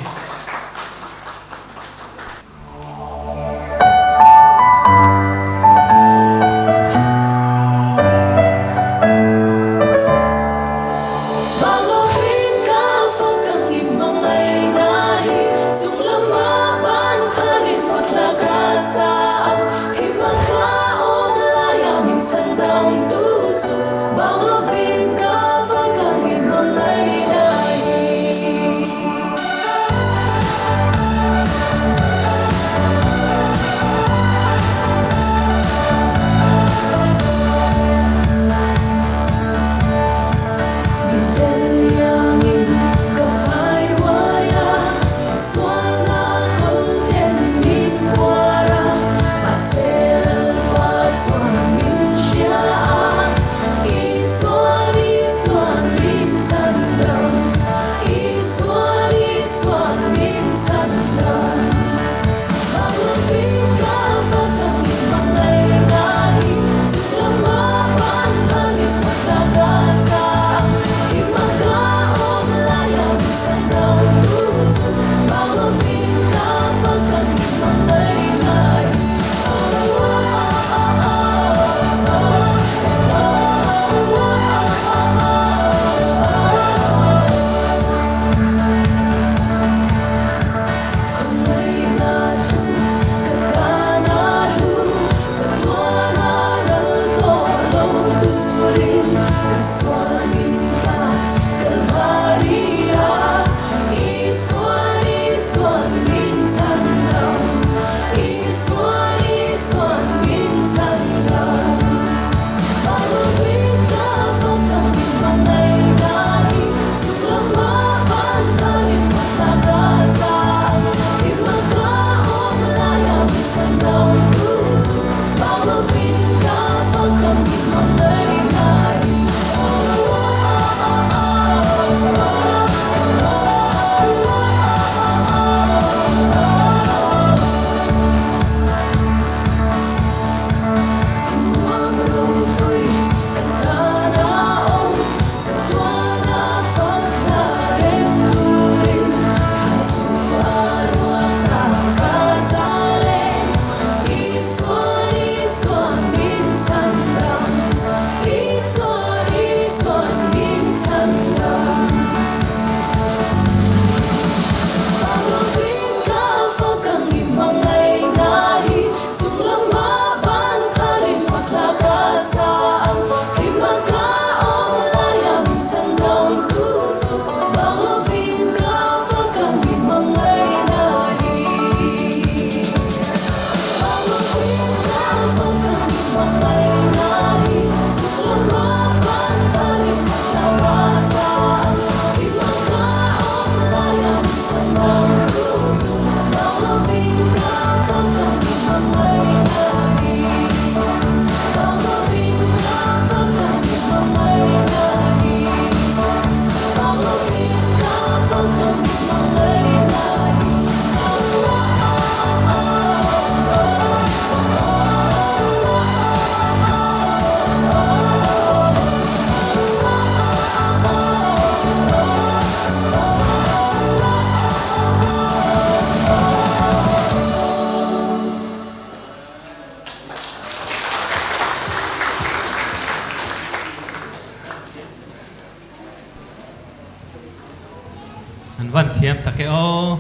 An van thiam tak e aw.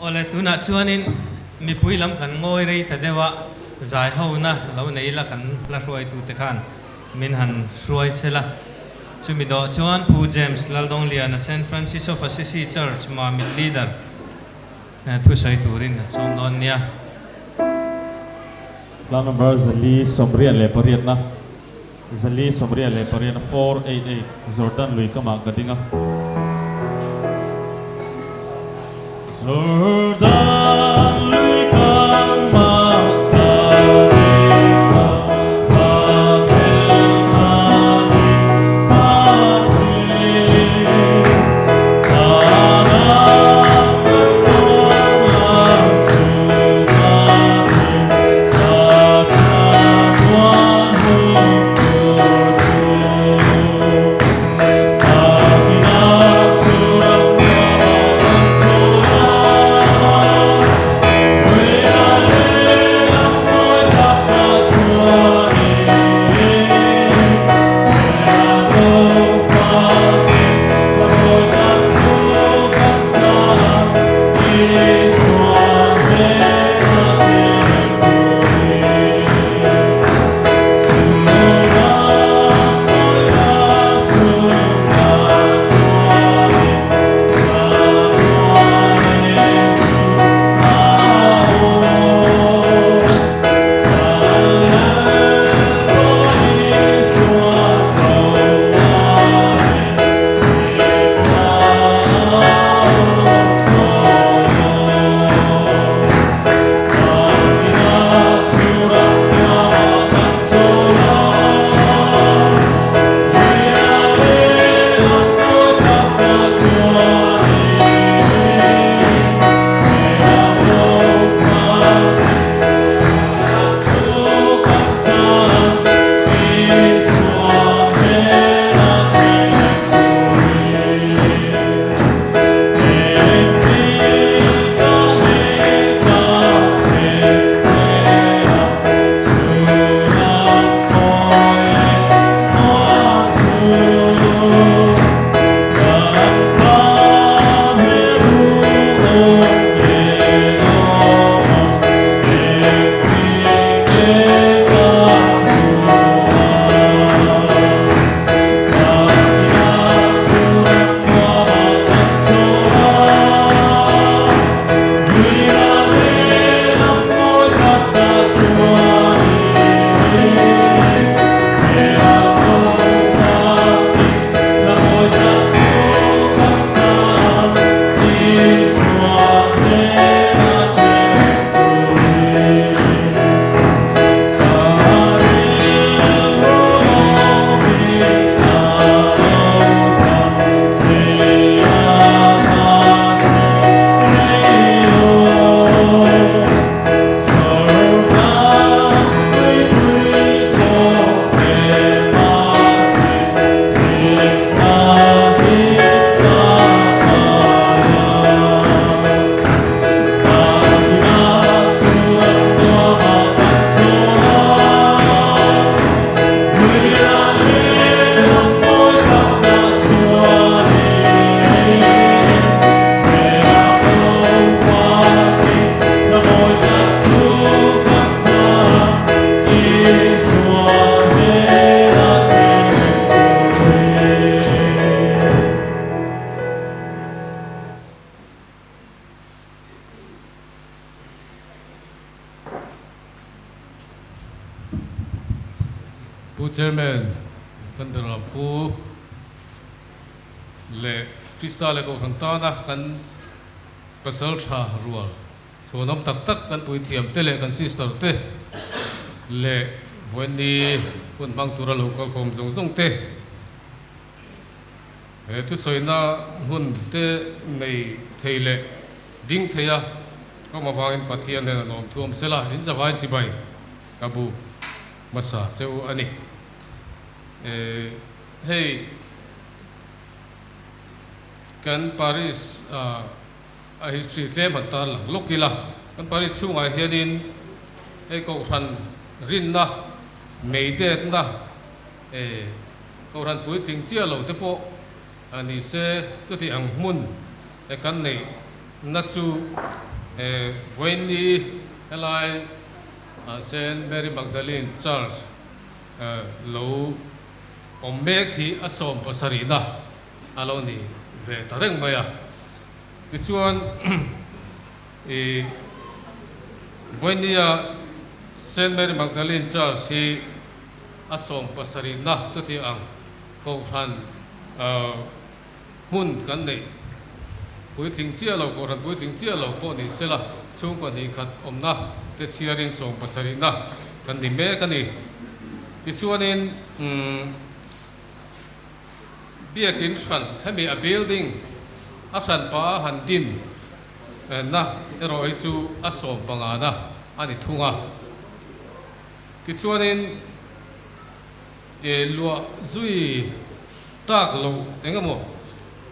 Awle tunah chuanin mipui lam kan ngawi rei ta deuh a, zai hona lo nei ila kan la hruaitute khan min han hruai sela. Chumi dawh chuan Pu James Laldongliana Saint Francis of Assisi Church Mamit Leader thusawi turin kan sawm dawn nia.
Plan number 488 na 488 488 Jordan lui kamah ka ding a. Jordan lui kamah ka ding a, ka fel na hi ka thlir. Ka ram an nuam lang chu ka thlir, ka chatuan hun tur chu.
Chairman kan ber Pu leh Krista leh Kohhran tana kan pasal tha rual chhuanawm tak tak kan puithiam te leh kan sister te leh vawiinni hun hmang tura lo kalkhawm zawng zawng te he thusawina hun te nei thei leh ding thei a ka awm avangin Pathian nen a lawmthu awm sela in zavai chibai ka bu hmasa che u a ni. Hei kan Paris a history tlem han tar lang lawk ila, kan Paris chhungah hianin hei Kohhran rinna, meidetna, Kohhran puitling chiah lo te pawh ni se chuti ang hmun kan neih na chu vawiinni helai Saint Mary Magdalene Church lo awm mek hi a 70na a lo ni ve ta reng mai a. Tichuan i vawiinnia Saint Mary Magdalene Church hi a 70na chuti ang Kohhran hmun kan neih puitling chiah lo, Kohhran puitling chiah lo pawh ni sela chhungkaw hnih khat awmna te chhiarin 70na kan ni mek a ni. Tichuanin biakin hran hemi a building a hran pa a han din na erawh hi chu a 15na a ni thung a. Tichuanin E luah zui tak loh eng emaw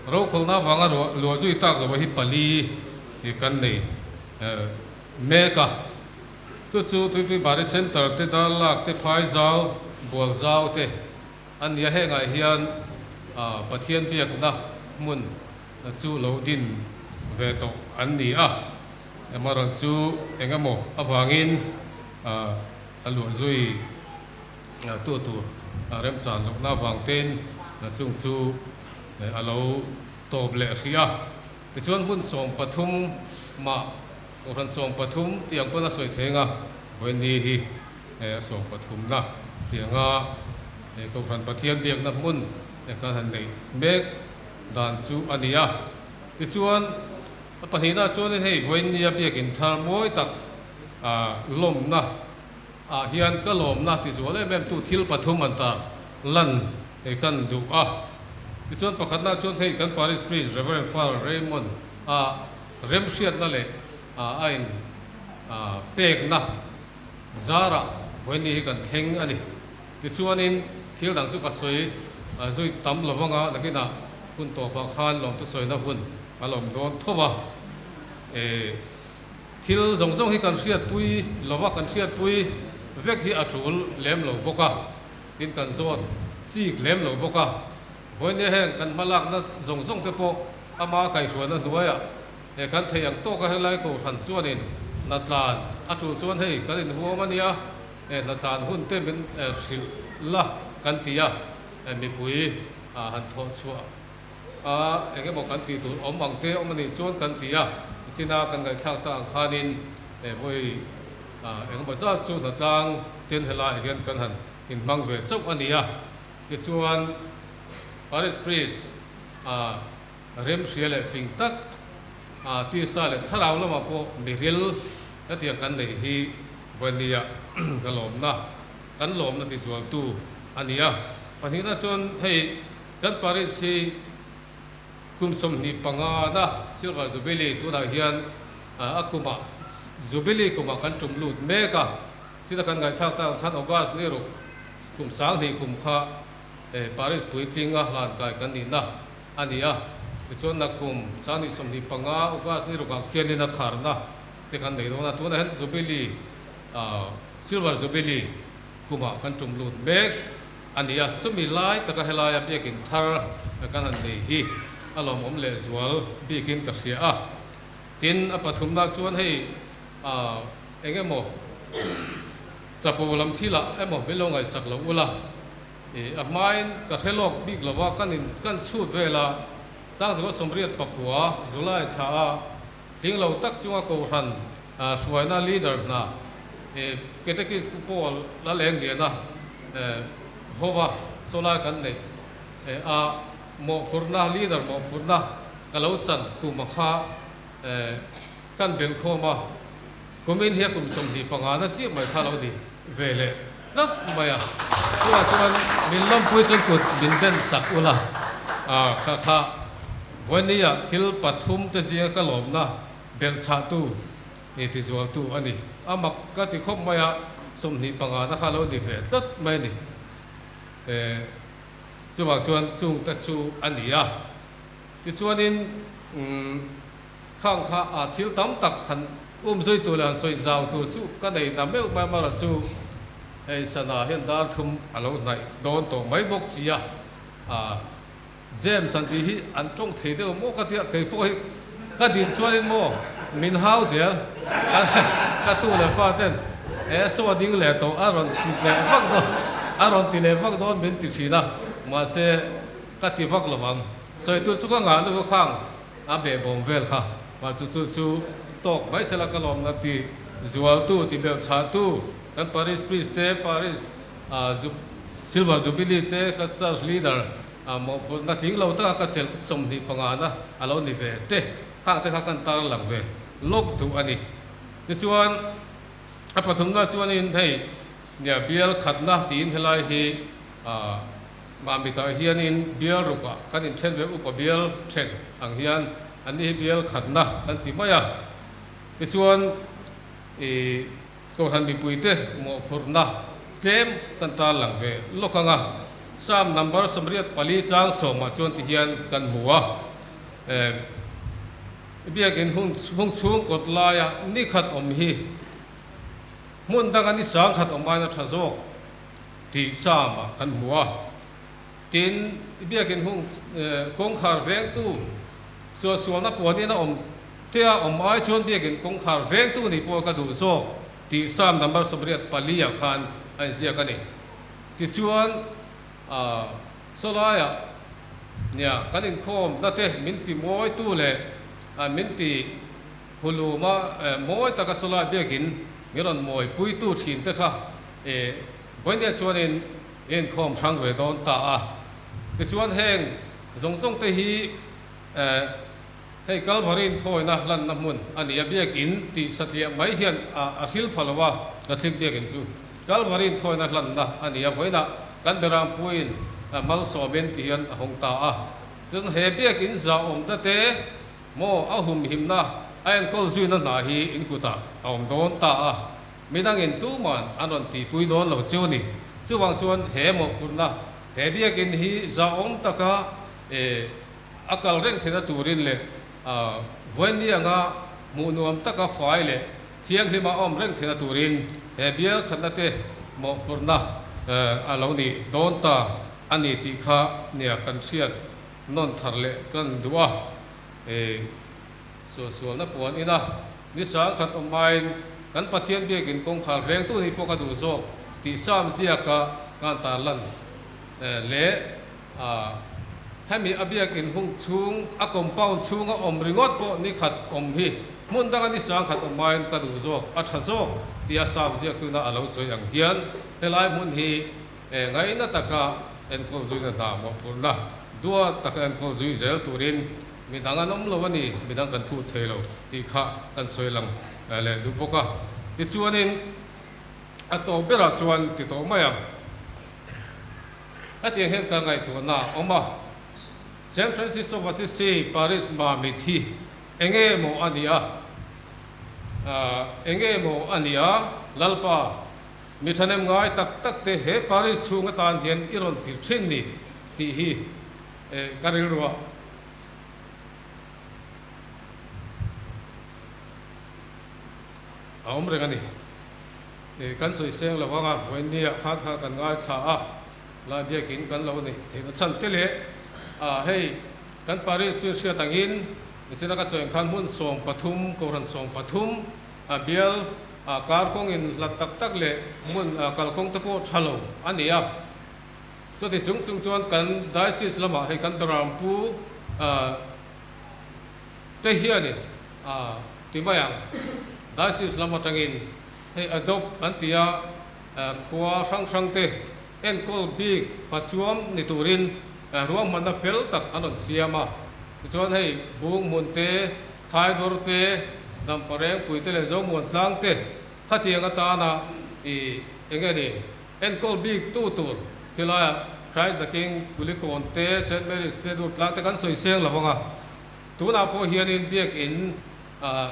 rokhawlna avanga luah zui tak loh hi pali kan nei mek a. Chu chu Tuipui Bari Centre te, Darlak te, Phaizau, Bualzau te an ni a. Hengah hian Pathian biakna hmun chu lo din ve tawh an ni a. Amaherawhchu chu eng emaw avangin a luah zui Tu tur remchan lohna avang tein chung chu a lo tawp leh hrih a. Tichuan hmun 13 mah Kohhran 13 tih ang pawn a sawi thei anga vawiinni hi a 13na tih anga Kohhran Pathian biakna hmun kan han neih mek dan chu a ni a. Tichuan a pahnihna chuanin hei vawiinnia biakin thar mawi tak lawmna Ah hian ka lawmna ti zual em em tu thil pathum an tar lan hei kan duh a. Tichuan pakhatna chuan hei kan Parish Priest Rev. Father Raymond a remhriatna leh a in pekna zarah vawiinni hi kan thleng a ni. Tichuanin thil dang chu ka sawi zui tam lo vanga nakinah hun tawpah khan lawmthu sawina hun a lawm dawn tho a. Thil zawng zawng hi kan hriatpui lova, kan hriatpui vek hi a tul lem lo bawk a, tin kan zawt chik lem lo bawk a. Vawinia heng kan hmalakna zawng zawng te pawh ama kaihhruaina hnuaiah he kan thei ang tawka helai Kohhran chuanin hnatlan a tul chuan hei kan inhuam a nia, he hnatlan hun te min hrilh la kan ti a, mipui han thawh chhuah A, eng emaw kan tih tur awm ang te awm a nih chuan kan ti a, china kan ngaihthlak ta ang khanin he vawi eng emaw zat chu hnatlang ten helaiah hian kan han inhmang ve chauh a ni a. Tichuan Parish Priest a remhria leh fing tak a tisa leh thlarau lamah pawh miril hetiang kan neih hi vawinia ka lawmna kan lawmna tizualtu a ni a. Pahnihna chuan hei Kan Parish hi kum 25 na Silver Jubilee tunah hian a kumah Jubilee kumah kan tum lut mek a, chita kan ngaihthlak tak ang khan August ni ruk kum 2000 kum kha Parish puitling a hlankai kan nihna a ni a, tichuan nakum 2025 August ni rukah khianin a kharna te kan nei dawn a, tunah hian Jubilee Silver Jubilee kumah kan tum lut mek. A ni a, chumi lai taka helaia biakin thar kan han nei hi a lawmawm lehzual bikin ka hria a. Tin, a pathumna chuan hei eng emaw chapo lam thilah emaw min lo ngaihsak lo ula, ih a hmain ka hre lawk bik lo a, kan in kan chhut vel a, Changzual 89 July thla a tling lo tak chunga Kohhran hruaina leader hna Catechist Pu Paul Laleng Liana Hova sawlai kan neih a mawhphurhna, leader mawhphurhna ka lo chan kum a kha kan belh khawm a, kumin hi a kum 25 na chiah mai kha lo ni ve leh tlat mai a. Chuvang chuan min lawmpui chuan kut min ben sak ula kha kha vawinia thil pathum te zinga ka lawmna belh chhahtu ni tizualtu a ni. A mak ka ti khawp mai a, 25 na kha lo ni ve tlat mai a ni. Chuvang chuan chung te chu a ni a. Tichuanin khang kha a thil tam tak han um zui tur leh han sawi zau tur chu ka nei na meuh mai amaherawh chu hei sana hian dar thum a lo hnaih dawn tawh mai bawk si a. James an tih hi an tawng thei deuh maw ka tia, kei pawh hi ka din chuanin maw min hau zel ka tu leh fa ten he saw a ding leh tawh a rawn ti leh vak dawn a rawn ti leh vak dawn min ti thin a, mahse ka ti vak lo ang, sawi tur chu ka ngah lutuk khang a behbawm vel kha, mah chu chu chu tawk mai sela ka lawmna ti zualtu ti belhchhahtu kan Parish Priest te Parish Silver Jubilee te ka Church Leader a mawhphurhna tling lo taka ka chelh 25 na a lo ni ve te khang te kha kan tar lang ve lawk duh a ni. Tichuan a pathumna chuanin hei nia bial khatna tiin helai hi Mahmitah hianin bial rukah kan inthen ve upa bial then ang hian an ni hi bial khatna kan ti mai a. Tichuan ih Kohhran mipuite mawhphurhna tlem kan tarlang ve lawk ang a, Psalm number 84 chang sawmah chuan ti hian kan hmu a, Biakin hung chhung kawt laia ni khat awm hi hmun danga ni sang khat awm aiin a tha zawk tih Psalm-ah kan hmu a. Tin, Biakin hung kawngkhar vengtu suahsualna puanin a awm Tia awm ai chuan biakin kawngkhar vengtu nih pawh ka duh zawk tih Psalm number 84 ah khan a inziak a ni. Tichuan, sawlaiah nia kan inkhawmna te min ti mawitu leh min ti huluma mawi taka sawlai biakin min rawn mawipuitu thin te kha vawinia chuanin inkhawm hrang ve dawn ta a. Tichuan heng zawng zawng te hi Hei Kalvari inthawina hlanna hmun a ni a, biakin tih satliah mai hian a hril pha lo a, Catholic biakin chu Kalvari inthawina hlanna a ni a, vawiinah kan Berampuiin malsawmin ti hian a hawng ta a. Chuan he biakin zahawmna te maw a humhimna a enkawl zuina hna hi in kutah a awm dawn ta a, midangin tuman an rawn tihpui dawn lo chiu a ni. Chuvang chuan he mawhphurhna he biakin hi zahawm taka A kal reng theihna turin leh vawiin anga hmuh nuam taka fai leh thianghlima a awm reng theihna turin he bial khatna te mawhphurhna a lo ni dawn ta a ni tih kha nia kan hriat nawn thar leh kan duh a. Sualsualna puan ina ni sangkhat awm aiin kan Pathian biakin kawngkhar vengtu nih pawh ka duh zawk tih Psalm ziaka kan tarlan leh A, hemi a biakin hung chhung, a compound chhunga awm ringawt pawh ni khat awm hi hmun danga ni sang khat awm aiin ka duh zawk, a tha zawk tia Psalm ziaktuna a lo sawi ang hian helai hmun hi ngaihna taka enkawl zuina hna mawhphurhna duat taka enkawl zui zel turin midang an awm lo a ni, midang kan phut thei lo tih kha kan sawi lang leh duh bawk a. Tichuanin a tawp berah chuan ti tawh mai ang. Hetiang hian ka ngaihtuahna a awm a, Saint Francis of Assisi Parish Mamit hi enge maw a nih a, enge maw a nih a, Lalpa, mi thahnem ngai tak tak te he Parish chhung atan hian i rawn tir thin ni tih hi ka rilruah a awm reng a ni. Kan sawi seng lo anga vawinia khan kha kan ngaithla a, lai biakin kan lo neih theihna chhan te leh hei kan Parish chu hriat angin nichina ka sawi ang khan hmun 13, Kohhran 13 a bial kar kawngin hlat tak tak leh hmun kalkawng te pawh tha lo a ni a. Chuti chung chung chuan kan Diocese lamah hei kan Berampu te hianin ti mai ang Diocese lam atangin hei adopt an ti a, khua hrang hrang te enkawl bik fachuam ni turin ruahmanna fel tak an rawn siam a. Tichuan hei Bung hmun te, Thaidawr te, Damparengpui te leh Zomuan tlang te khatiang atana i enge ni enkawl bik tu tur khilaiah Christ the King, Kulikawn te, Saint Mary's te, Durtlang te kan sawi seng lo ang a. Tunah pawh hianin biakin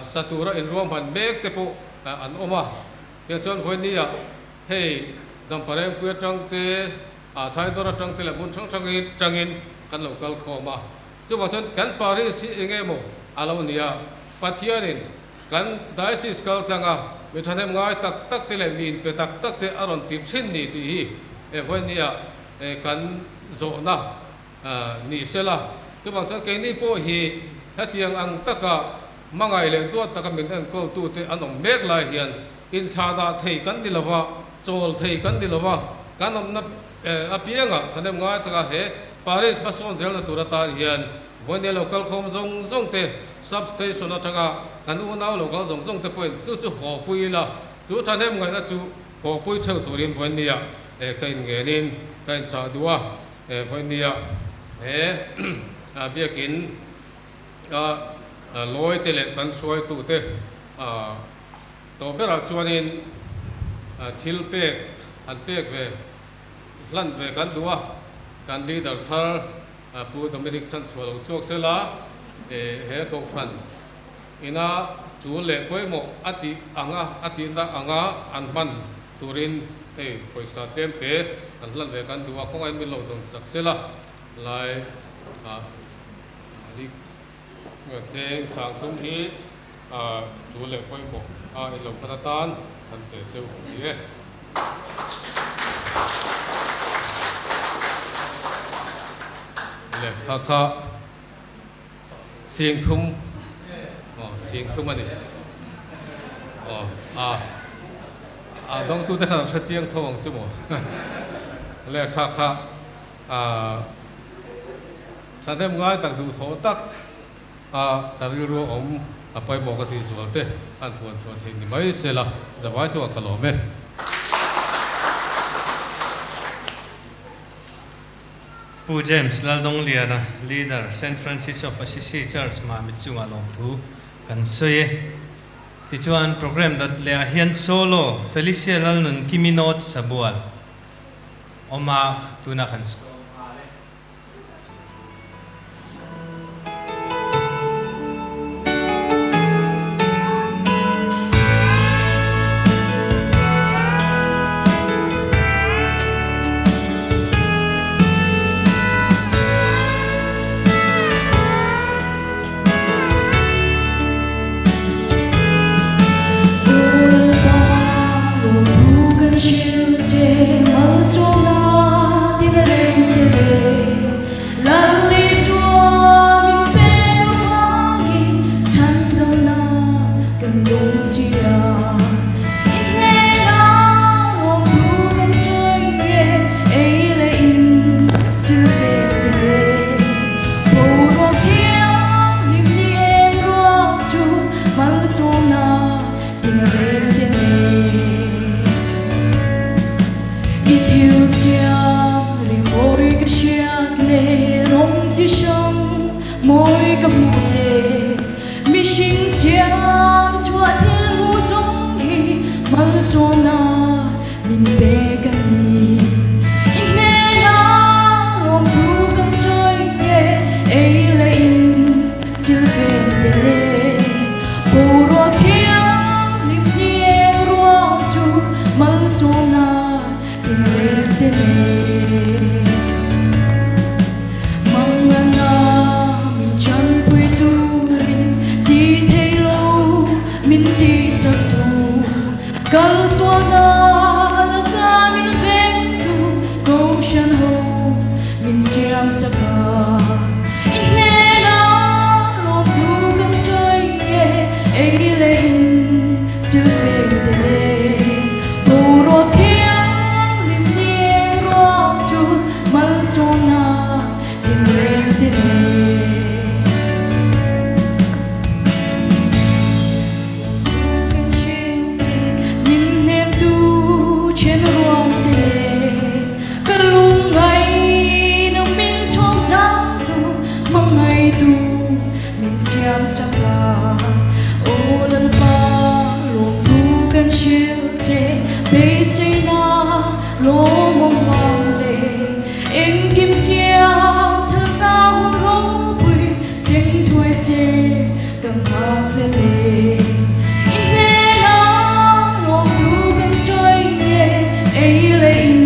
sa tura inruahman mek te pawh an awm a. Tichuan vawinia hei Damparengpui atang te, Thaidawr atang te leh hmun hrang hrang atangin kan lo kal khawm a. Chuvang chuan kan parish hi eng emaw a lo ni a, Pathianin kan Diocese kal tlanga mi thahnem ngai tak tak te leh mi inpe tak tak te a rawn tir thin ni tih hi vawinia kan zawhna ni sela. Chuvang chuan keini pawh hi hetiang ang taka hmangaih leh duat taka min enkawltute an awm mek lai hian Inthlahdah thei kan ni lo va, chawl thei kan ni lo va, kan awmna apiangah thahnem ngai taka he Parish hmasawn zelna tur atan hian vawinia lo kal khawm zawng zawng te, sub station atanga kan unau lo kal zawng zawng te pawhin chu chu hawpui ila, chu thahnem ngaihna chu hawpui theuh turin vawinia ka inngenin ka inchah duh a, vawinia he biakin a lawite leh kan hruaitute Tawh berah chuanin thil pek an pek ve hlan ve kan duh a, kan leader thar Pu Dominic Chanchhuah lo chhuak sela he kohhran ina tul leh pawimawh a tih anga a tihna anga an hman turin hei pawisa tlem te an hlan ve kan duh a, khawngaih min lo dawn sak sela lai a Cheng Sangthum hi tu leh pawimawh a in lo khat atan kan pe cheu ni e. Lehkha kha Singthum aw Singthum a ni aw a a dawngtute khan an hre chiang tho ang chu maw lehkha kha a Thahnem ngai tak duh thawh tak a ka rilru a awm a pawimawh ka tih zual te an huan chhuah theih ni mai se la, zavai chungah ka lawm e.
Pu James Laldongliana, Leader, Saint Francis of Assisi Church Mamit chungah lawmthu kan sawi e. Tichuan program dawt leh ah hian Solo, Felicia Lalnun Kiminot Sabual awm a tunah kan sawm nghal e.
tu min siam sak a. Aw Lalpa, lawmthu kan hrilh che, beiseina lawmawm vang leh engkim siam thatna hun ropui thleng thuai se ka nghak hlel e. I hnena lawmthu kan sawi e, ei leh in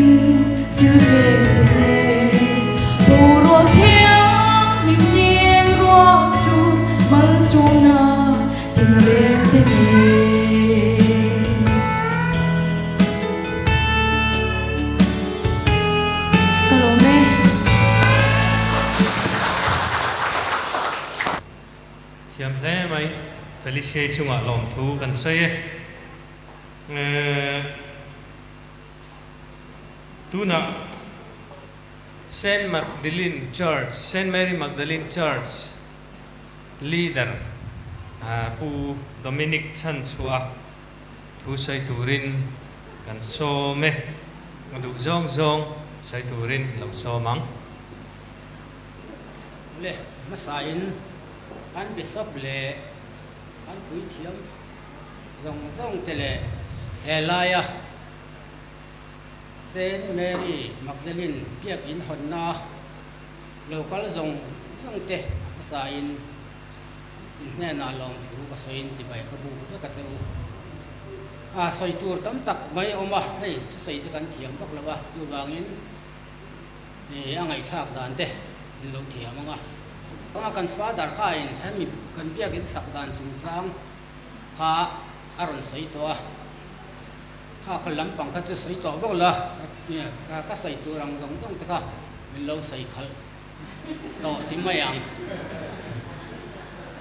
sil ve te nen. Boruak thianghlim nieng ruah chu malsawmna tinreng te nen. Ka lawm e.
Thiam hle mai, Felicia chungah lawmthu kan sawi e. Tunah Saint Magdalene Church, Saint Mary Magdalene Church leader Pu Dominic Chhanchhuah thu sawi turin kan sawm e. A duh zawng zawng sawi turin lo sawm ang.
Le hmasain an Bishop leh an puithiam zawng zawng te leh he laia Saint Mary Magdalene biakinn hawnna lo kal zawng zawng te a hmasain in hnenah lawmthu ka sawiin chibai ka buk vek a che u. A sawi tur tam tak mai a awm a, hei thusawi te kan thiam vak lo a, chuvangin a ngaihthlak dan te in lo thiam ang a. Anga kan Father khain hemi kan biakinn sak dan chungchang kha a rawn sawi tawh a. Kha ka lampang kha chu sawi tawh vak la, ka sawi tur ang zawng zawng te kha min lo sawi khalh tawh ti mai ang.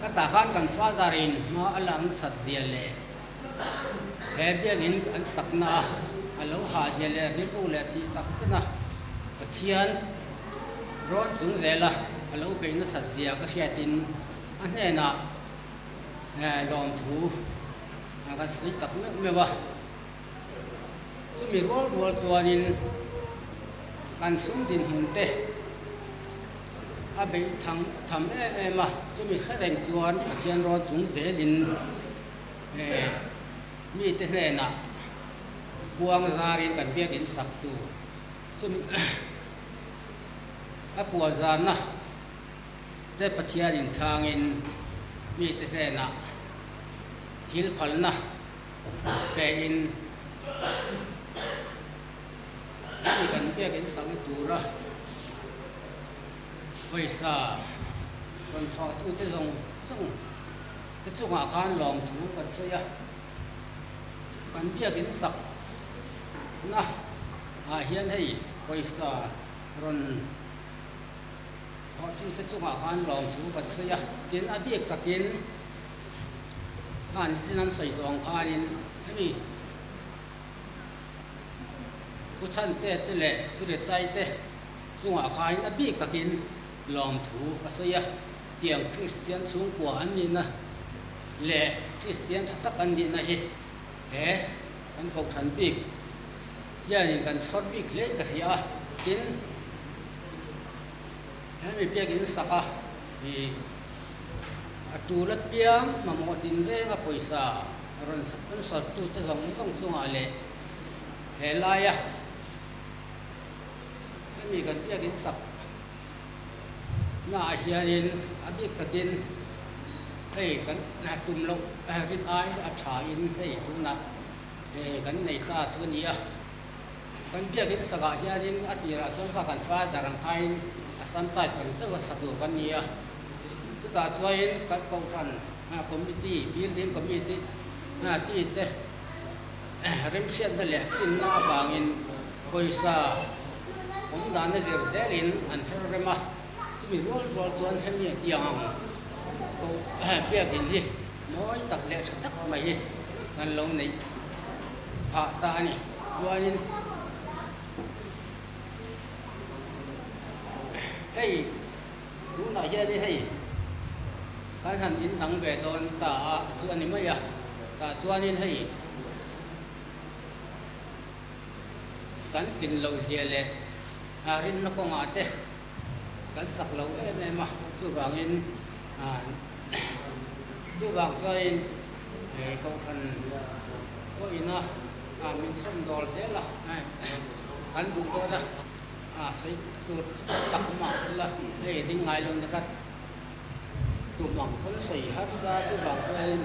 Ka tah khan kan father in hma a la an sat zia leh he biakinn an sakna a a lo hah zia leh rilru leh tih tak zet a Pathian rawn chung zela a lo beih nasat zia ka hriatin a hnenah lawmthu a kan sawi tak meuh meuh a, chumi rual rual chuanin kan sum dinhmun te a beih thang tham em em a, chumi hre reng chuan Pathian rawn chung zelin eh mite hnenah kuang zarin kan biakin sak tur chumi a puan zarna te Pathianin chhangin mite hnenah Thil phalna pein hemi kan biakinn sakna tura pawisa rawn thawhtute zawng zawng te chungah khan lawmthu kan sawi a, kan biakinn sakna ah hian hei pawisa rawn thawhtute chungah khan lawmthu kan sawi a, tin a bik takin. Khan zin an sawi tawh ang khanin hemi Pu Chhante te leh Pu Retai te chungah khain a bik takin lawmthu a sawi a, tiang Kristian chhungkua an nihna leh Kristian tha tak an nihna hi he kan kohhran bik hianin kan chhawr bik hle ka hria a, tin hemi biakin sak a ih. A tul apiang mamawh din renga pawisa rawn sponsor tute zawng zawng chungah leh he laia hemi kan biakin sak naah hianin a bik takin hei kan tum loh rin ai a thain hei tunah kan nei ta chu a ni a. Kan biakin sakah hianin a tirah chuan kha kan father ang khain a sam type ang chauh a sa tur kan ni a. Chutah chuain kan kohhran committee, building committee ti te remhriatna leh finna avangin pawisa awm dana zir zelin an her rem a. Chumi rual rual chuan hemi tiang ang biakin hi mawi tak leh tha tak mai hi kan lo neih phah ta a ni. Chuanin hei. Tunah hian i hei kan han in dang ve dawn ta a chu a ni mai a, tah chuanin hei kan tlin loh zia leh a rinna kawngah te kan chak lo em em a, chuvangin. Chuvang chuanin Kohhran pawhina min chhawmdawl zel a, kan duh dawn a, sawi tur tak mah sela hei ding ngai lo na ka tum ang pawn sawi harsa chuvang chuanin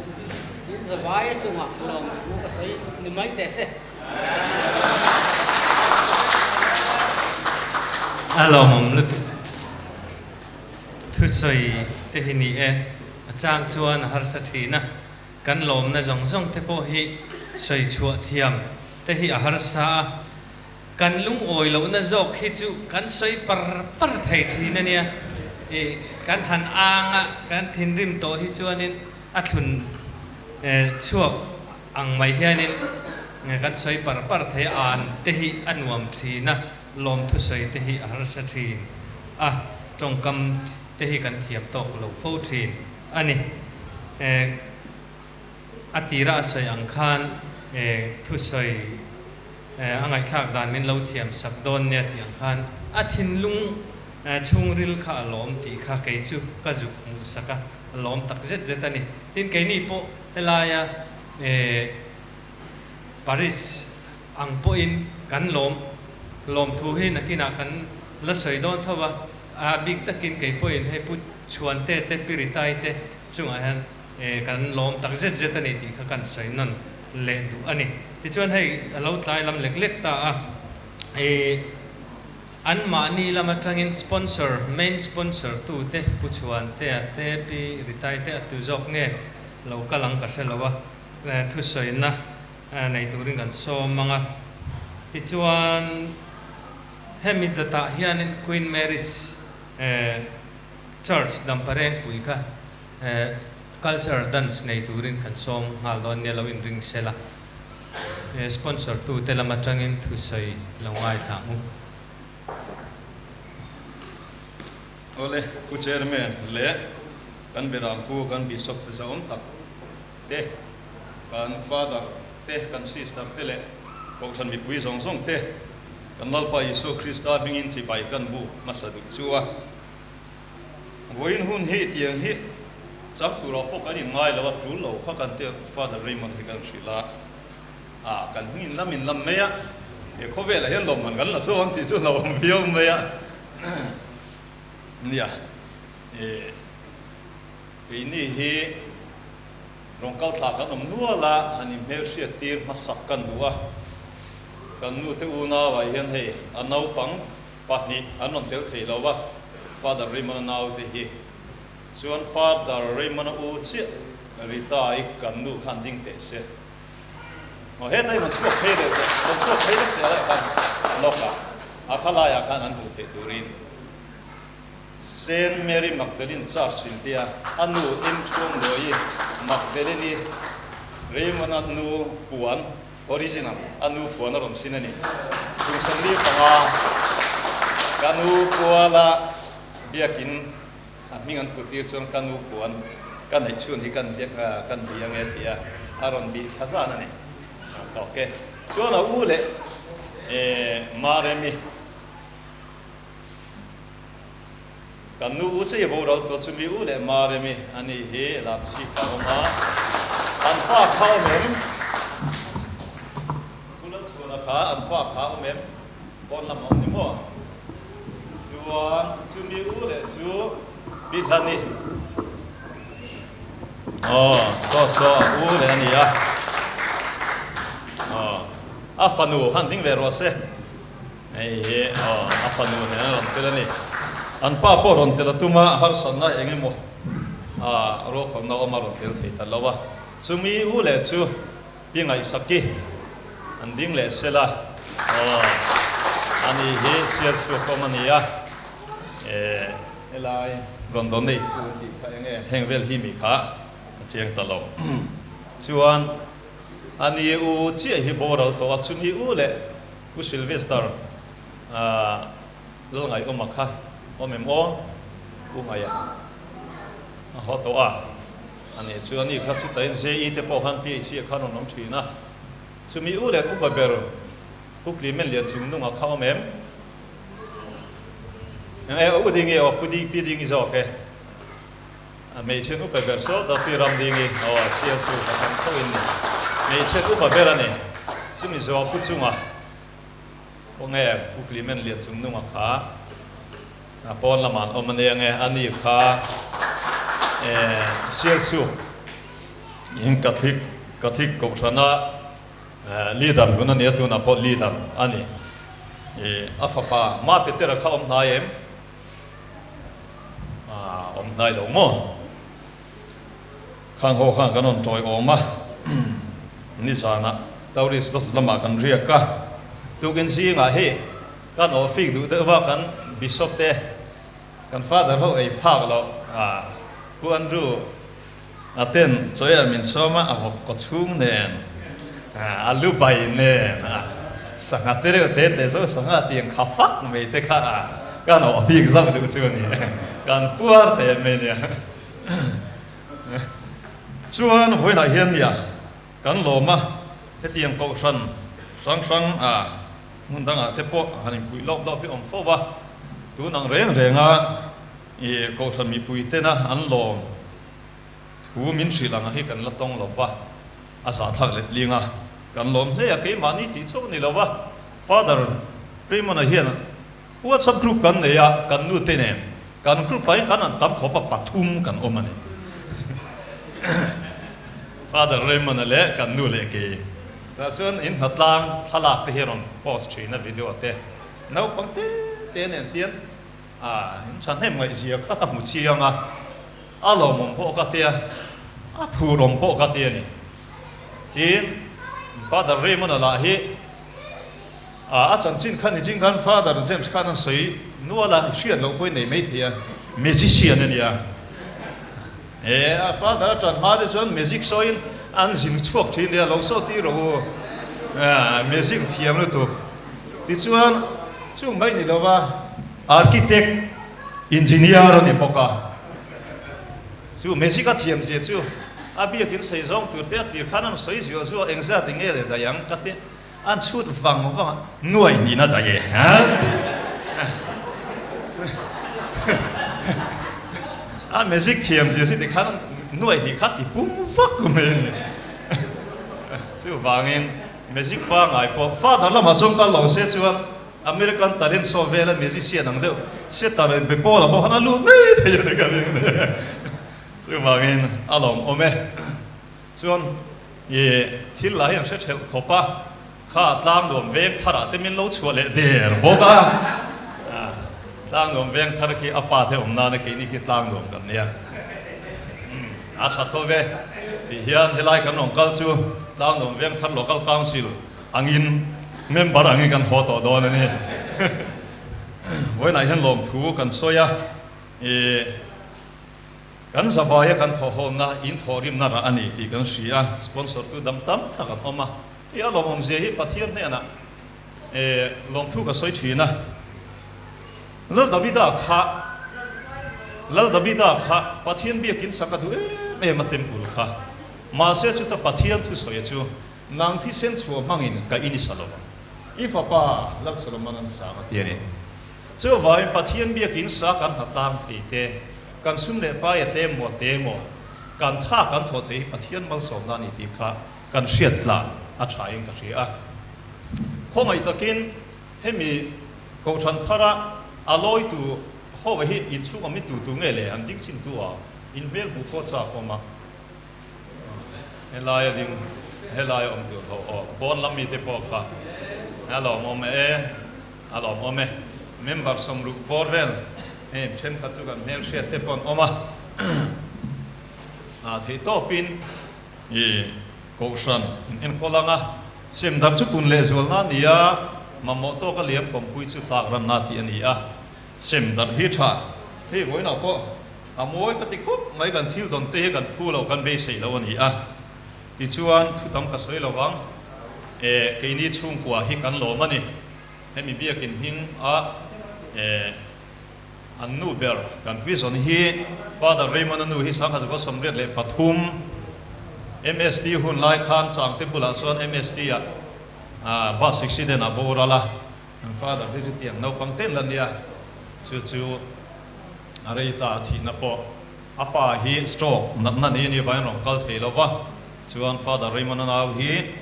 in zavai chungah lawmthu ka sawi ni mai teh se.
A lawmawm lutuk. Thusawi te hi ni e, a chang chuan a harsa thin a, kan lawmna zawng zawng te pawh hi sawi chhuah thiam te hi a harsa a, kan lungawi lohna zawk hi chu kan sawi par par thei thin a nia, i kan han ang a, kan thinrim tawh hi chuanin a thlun chhuak ang mai hianin kan sawi par par thei a, an te hi a nuam thin a. Lawmthu sawi te hi a harsa thin a, tawngkam te hi kan thiam tawk lo fo thin a ni. A tira a sawi ang khan thusawi a ngaihthlak dan min lo thiam sak dawn nia tih ang khan a thinlung chhungril kha a lawm tih kha kei chu ka zuk hmuh sak a, a lawm tak zet zet a ni. Tin, keini pawh helaia Paris ang pawhin kan lawm lawmthu hi nakinah kan la sawi dawn tho a, a bik takin kei pawhin hei Pu Chhuante te Pi Ritai te chungah hian kan lawm tak zet zet a ni tih kha kan sawi nawn leh duh a ni. Tichuan hei a lo tlai lam lek lek ta a, anmahni lam atangin sponsor, main sponsor tute Pu Chhuantea te Pi Ritai te a tu zawk nge lo kal ang ka hre lo a, thusawina nei turin kan sawm ang a. Tichuan, hemi dawtah hianin Queen Mary's Church Damparengpui kha Cultural Dance nei turin kan sawm nghal dawn nia lo inring sela. Sponsor tute lam atangin thusawi lo ngaithla ang u.
Awle, Pu Chairman leh kan Berampu kan Bishop te zahawm tak te, kan Father te, kan Sister te leh Kohhran mipui zawng zawng te, kan Lalpa Isua Krista hmingin chibai kan bu hmasa duh chu a. Vawiin hun hi tiang hi chang turah pawh kan inngai lo a, tul lo kha kan te Father Raymond hi kan hrilh a, ah kan hming in lam in lam mai a, he khawvelah hian lawmman kan la zawk ang tih chu hlauhawm viau mai a, nia, eh. Keini hi rawn kal thla kan awm nual a, han inhmelhriat tir hmasak kan duh a. Kan nute unauah hian hei a naupang pahnih an rawn tel thei lo va, Father Raymond-a naute hi. Chuan Father Raymond-a u chiah Rita-i kan nu khan ding teh se. Aw hetai rawn chhuak phei deuh teh, rawn chhuak phei vek teh alai khan lawk a, a khalaiah khan an duh theih turin. Saint Mary Magdalene Church intia a nu Imchhungluai Magdalene-i Raymond-a nu puan, original, a nu puan a rawn sin a ni. Kum 45 ka nu kuala biakin a hming an put tir chuan ka nu puan ka neih chhun hi kan biak kan bi ange tih a a rawn bih thla zan a ni. Ok. Chuan a u leh Maremi. Kan nu u chei boral tawh chu mi u leh Maremi a nih hi Lamchhip a awm a, an pa kha awm em? Pu Lalchhuana kha an pa kha awm em? Pawn lam a awm ni maw? Chuan chu mi u leh chu Pi Hlani. Aw, saw saw a u leh a ni a. Aw, a fanu han ding ve rawh se. Hei hi aw a fanu nen a rawn tel a ni. An pa pawh rawn tel a tum a, harsatna eng emaw a ruakhawmna awm a rawn tel thei ta lo a. Chumi u leh chu Pi Ngaihsaki an ding leh sel a, aw ani hi sial chhuak awm a ni a, eh helai rawn donate tu an tih kha eng nge heng vel hi mi kha ka chiang ta lo. Chuan ani u chiah hi boral tawh a, chumi u leh Pu Sylvester Lalngaihawma kha awm em aw? Pu Ngaia a haw tawh a, a nih chu ani kha chutain JE te pawh khan PHE khan rawn awm thin a, chumi u leh upa ber Pu Clement Lianchungnunga kha awm em? Eng e u ding i aw Pu Ding Pi Ding i zawk e. Hmeichhe upa ber saw Dafi Ramdingi aw a chhiar chu ka tam tho in ni. Hmeichhe upa ber a ni. Chumi zawh pu chunga khawnge Pu Clement Lianchungnunga kha a pawn lamah an awm a nia nge a ni kha Sialsuk in Catholic Catholic Kohhrana leader hun a nia tunah pawh leader a ni. A fapa Ma Petera kha awm hnai em? Awm hnai lo maw? Khang ho khan kan rawn tawi awm a, nizanah Tourist Lodge lamah kan riak a, tukin zingah hi kan awh fik duh deuh va kan Bishop te kan Father ho ei phak loh Pu Andrew a ten chawiah min sawm a, a vawk kaw chhung nen a lu bai nen a sangha te reuh te te zo sangha tiang kha fak mai te kha a kan awh bik zauh duh chu a ni e, kan puar teh mai nia. Chuan vawiinah hian nia kan lawm a, hetiang kohhran hrang hrang a hmun dangah te pawh han inpuih lawp lawp hi awm fo va, tun ang reng reng a I Kohhran mipui tena an lawm thu min hrilh ang hi kan la tawng lo va, a zahthlak let ling a, kan lawm hle a, keimahni tih chauh ni lo va, Father Raymond-a hian WhatsApp group kan nei a, kan nu te nen kan group ah hian kan han tam khawp a, pathum kan awm a ni. Father Raymond-a leh kan nu leh kei tah chuan in hnatlang thlalak te hi a rawn post thin a, video te naupang te te nen tian A in thahnem ngaihzia kha ka hmu chiang a, a lawmawm pawh ka tia, a phurawm pawh ka ti a ni. Tin, Father Raymond-a lah hi a chanchin kha nichin khan Father James khan an sawi nual a, hriat loh pawhin nei maithei a, magician a nia. E, a Father a tan hma te chuan magic sawiin an zin chhuak thin nia, lo saw ti rawh u, magic thiam lutuk. Tichuan, chung mai ni lova architect, engineer a ni bawk a, chu magic a thiam zia chu a biakin sawi zawng tur te a tir khan an sawi zuah zuah engzat eng nge le daih ang ka ti, an chhut vang vang a, nuai hnihna daih e. A magic thiam zia chu tikhan nuai hnih kha ti pum vak mai a ni. Chuvangin. Magic pangai pawh father lamah chuan kal lo se chuan American talent show vela musician ang deuh sitar in be pawl a pawh khan a lut mai thei a ni ka ring hle. Chuvangin a lawm awm e. Chuan i thil lah hi an hre thelh khawp a, kha tlangnuam veng tharah te min lo chhuah leh der bawk a. Tlangnuam veng thar khi a pa te awm nana keini khi tlangnuam kan nia. A tha tho ve tih hian helai kan rawn kal chu Tlangnuam Vengthar Local Council angin member angin kan haw tawh dawn a ni. Vawiinah hian lawmthu kan sawi a, ih kan zavaia kan thawhawmna in thawhrimna rah a ni tih kan hria a, sponsor tu dang tam tak an awm a, hei a lawmawmzia hi Pathian hnenah ih lawmthu ka sawi thin a. Lal Davida kha Lal Davida kha Pathian biakin sak a duh em em a temple kha. Mahse chuta Pathian thusawi chu nang thisen chhuah hmangin ka in i sa lo ang. I fapa Lal Solomon an sang a ti a ni. Chuvangin Pathian biakin sa kan hna tlang thei te, kan sum leh pai a tlem maw te maw, kan tha kan thawh thei hi Pathian malsawmna a ni tih kha kan hriat tlan a tha in ka hria a. Khawngaih takin Hemi Kohhran thara a lawitu ho hi inchhung awm i tu tu nge le an ding chin tu a in hmel hmuh pawh chak awm a, helai a ding helai a awm tur ho aw pawn lam mite pawh kha a lawm awm e a lawm awm e member sawmruk bawr vel hei thenkhat chu kan hmel hriat te pawh an awm a a theihtawpin i Kohhran in enkawl ang a, sem dar chu kun lehzual na a ni a, mamawh tawk a liam pawmpui chu tlak ran na tih a ni a, sem dar hi tha. Hei vawiinah pawh a mawi ka ti khawp mai, kan thil dawn te hi kan phu lo, kan beisei lo a ni a, tichuan thu tam ka sawi lo vang, e keini chhungkua hi kan lawm a ni, hemi biakin hming a e. An nu ber kan prison hi Father Raymond-a nu hi 1983 MST hun lai khan Changte bulah chuan MST ah bus accident ah boral a, an father hi chutiang naupang ten la nia, chu chu a rei ta a thihna pawh. A pa hi stroke natna nei a nih avangin rawn kal thei lo va, chuan Father Raymond-a nau hi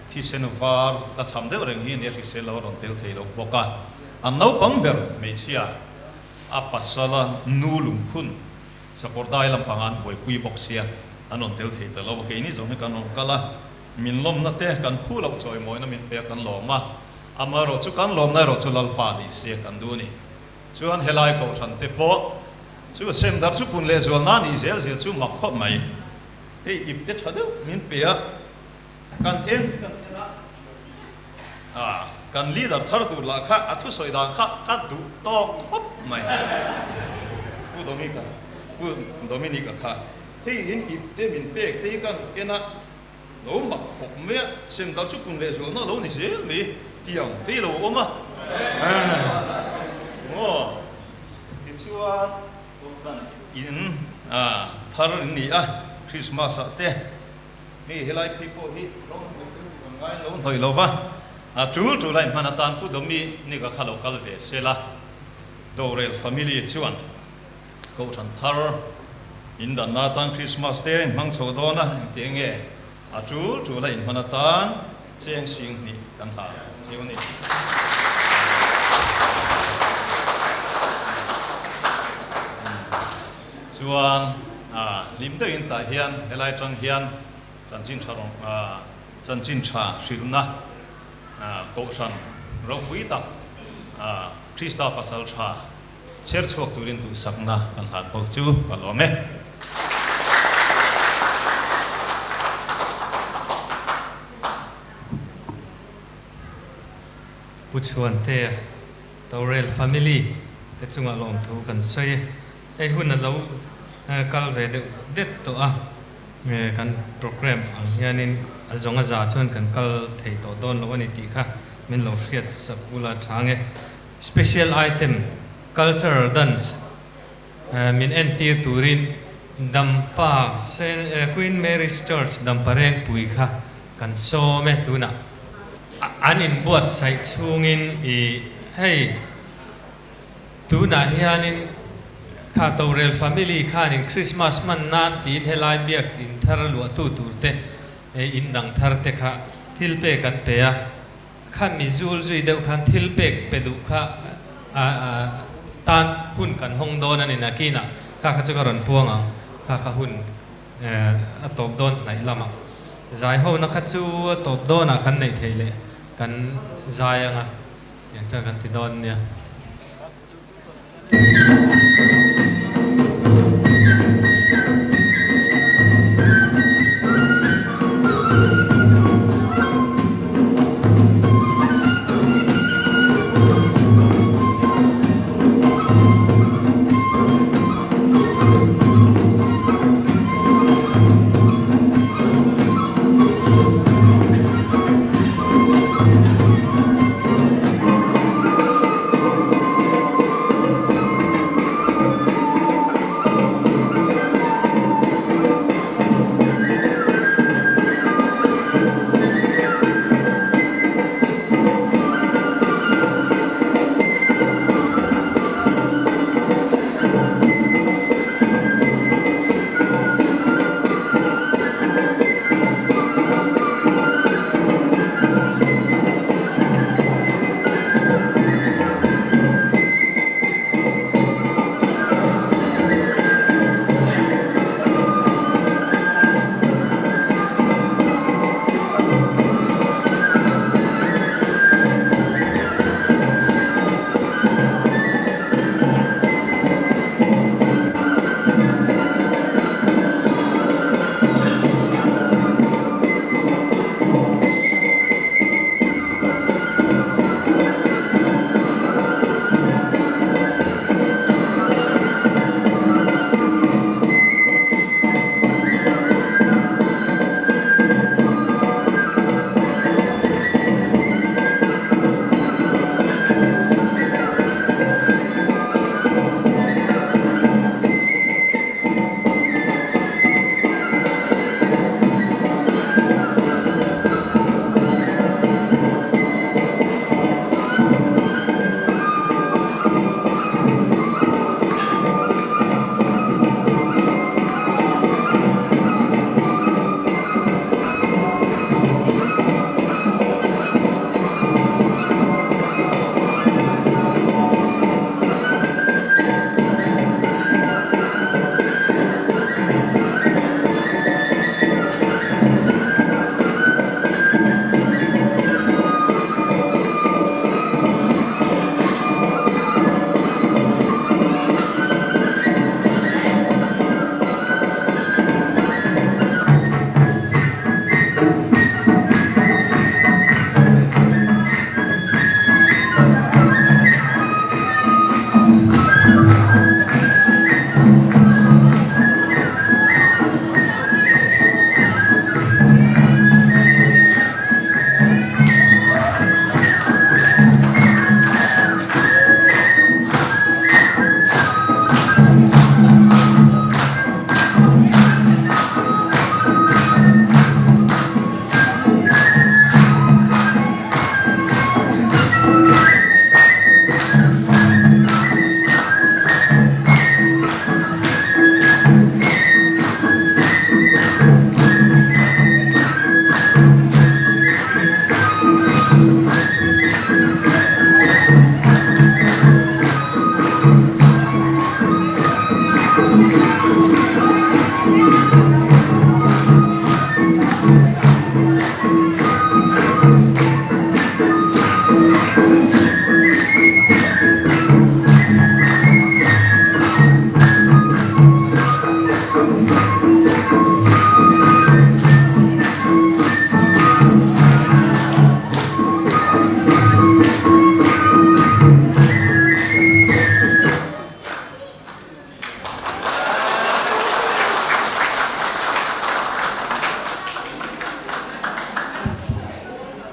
thisen var ka cham deuh reng hi a nia hrisel lo a rawn tel thei lo bawk a. An naupang ber hmeichhia a pasala nu lungphun Sakawrdai lampanga an buaipui bawk sia an rawn tel thei ta lo a, keini zawng hi kan rawn kal a, min lawmna te kan phu loh chawimawina min pe a kan lawm a, amaherawh chu kan lawmna erawh chu Lalpa ni sia kan duh a ni. Chuan helai kohhran te pawh chu sem dar chu pun lehzual na nih zel zel chu mak khawp mai. Hei ip te tha deuh min pe a, kan en kan en a, ah kan leader thar tur lah kha a thusawi dan kha ka duh tawk khawp mai. Pu Dominic-a, Pu Dominic-a kha hei in ip te min pek te hi kan en a, Lo mak khawp mai a, sem dal chu pun lehzual na lo ni zel mai tiang te lo awm a. Aw, tichuan Kohhran in thar in ni a, Christmas ah te hei helai phei pawh hi rawng hnawih te kan ngai lo hnawih lo va, a tul tul a inhman atan Pu Domi nika kha lo kal ve se la, Dorel family chuan Kohhran thar in danna atan Krismas te a inhmang chho dawn a, engti enge a tul tul a inhman atan cheng sing hnih kan hla chiu a ni. Chuan hlim deuhin tah hian helai atang hian chanchin tha rawng chanchin tha hrilhna Kohhran ropui tak Krista pasal tha Chher chhuak turin duhsakna kan hlan bawk chu ka lawm e.
Pu Chhuantea, Torel family te chungah lawmthu kan sawi e. Hei hun a lo kal ve deuh det tawh a, kan program ang hianin a zawng a za chuan kan kal thei tawh dawn lo a ni tih kha min lo hriat sak ula chang e. Special item, Cultural dance, min entir turin Dampa Queen Mary's Church Dampa Rengpui kha kan sawm e tunah. An inbuatsaih chhungin i hei tunah hianin kha Torel family khanin Christmas hman nan tiin helai biak in thar luahtu turte in dang thar te kha thil pek an pe a. Kha mi zul zui deuh khan thil pek pe duh kha tan hun kan hawng dawn a ni nakinah kha kha chu ka rawn puang ang kha kha hun a tawp dawn hnaih lamah zai hona kha chu a tawp dawnah kan neih theih leh kan zai anga tiang chuan kan ti dawn nia.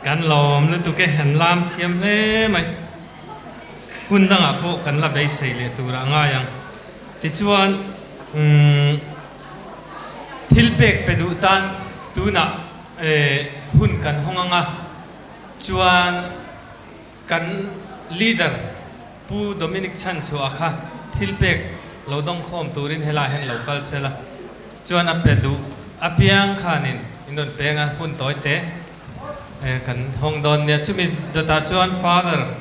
Kan lawm lutuk e, an lam thiam hle mai. Hun dangah pawh kan la beisei leh turah a ngai ang. Tichuan, umm, thil pek pe duh tan tunah hun kan hawng ang a, chuan kan leader Pu Dominic Chhanchhuah kha thil pek lo dawngkhawm turin helaiah hian lo kal sel a, chuan a pe duh apiang khanin in rawn peng a, hun tawi te kan hawng dawn nia. Chumi dawtah chuan Father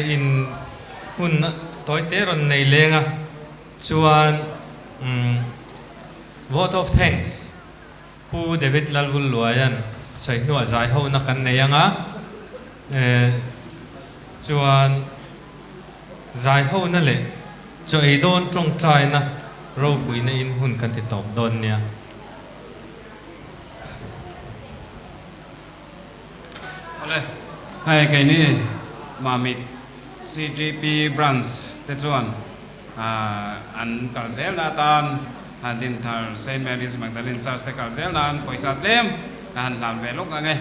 in hun tawi te rawn nei leng a, chuan Vote of Thanks Pu David Lalvulluaia'n sawi hnuah zai hona kan nei ang a, chuan zai hona leh chaw ei dawn tawngtaina ropuina in hun kan ti tawp dawn nia.
Awle, hei keini Mamit CTP Branch te chuan an kal zel na atan Dinthar Saint Mary's Magdalene Church te kal zel nan pawisa tlem ka han hlan ve lawk ang e.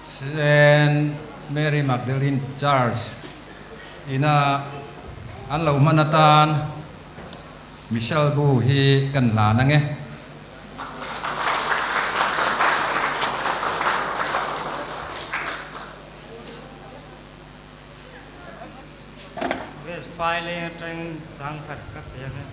Saint Mary Magdalene Church ina an lo hman atan Michelle Bu hi kan hlan ang e.
West Phaileng atangin sangkhat ka pe ang e.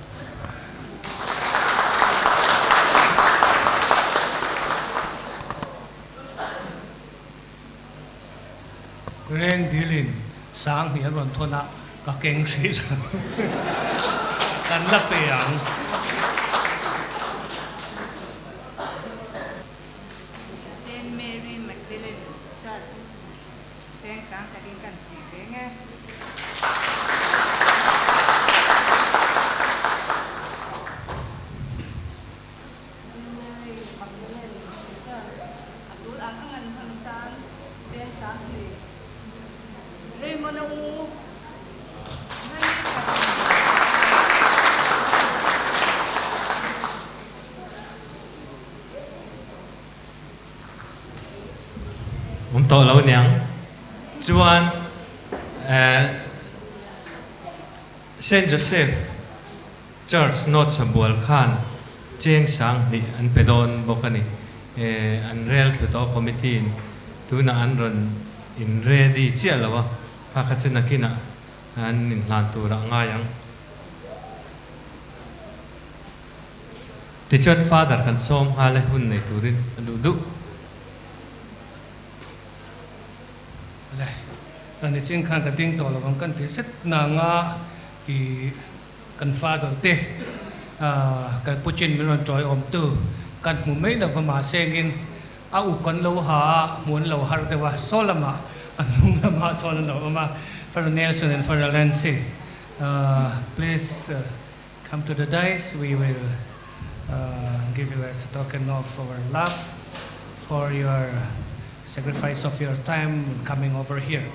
Reng dilin sang hnih an rawn thawn a, ka keng hrih lo. Kan la pe ang.
Saint Mary Magdalene Church cheng sang khatin kan ti reng e.
Awm tawh lo aniang chuan Saint Joseph Church North Sabual khan cheng sang hnih an pe dawn bawk a ni. An rel thlu tawh committee in tunah an rawn in ready chiah lo a, kha kha chu nakinah an inhlan turah a ngai ang. Tichuan Father kan sawm nghal e hun nei turin a duh duh.
Le, ka nichin khan ka ding tawh lo ang kan ti zet nanga i Kan father te kan pu chin min rawn tawi awm tu kan hmu mai lo va mahsengin a uk kan lo ha a hmu an lo har deuh a saw lamah a hnung lamah sawn an lo awm a Father Nelson and Father Lancy please come to the dais we will give you as a token of our love for your sacrifice of your time coming over here.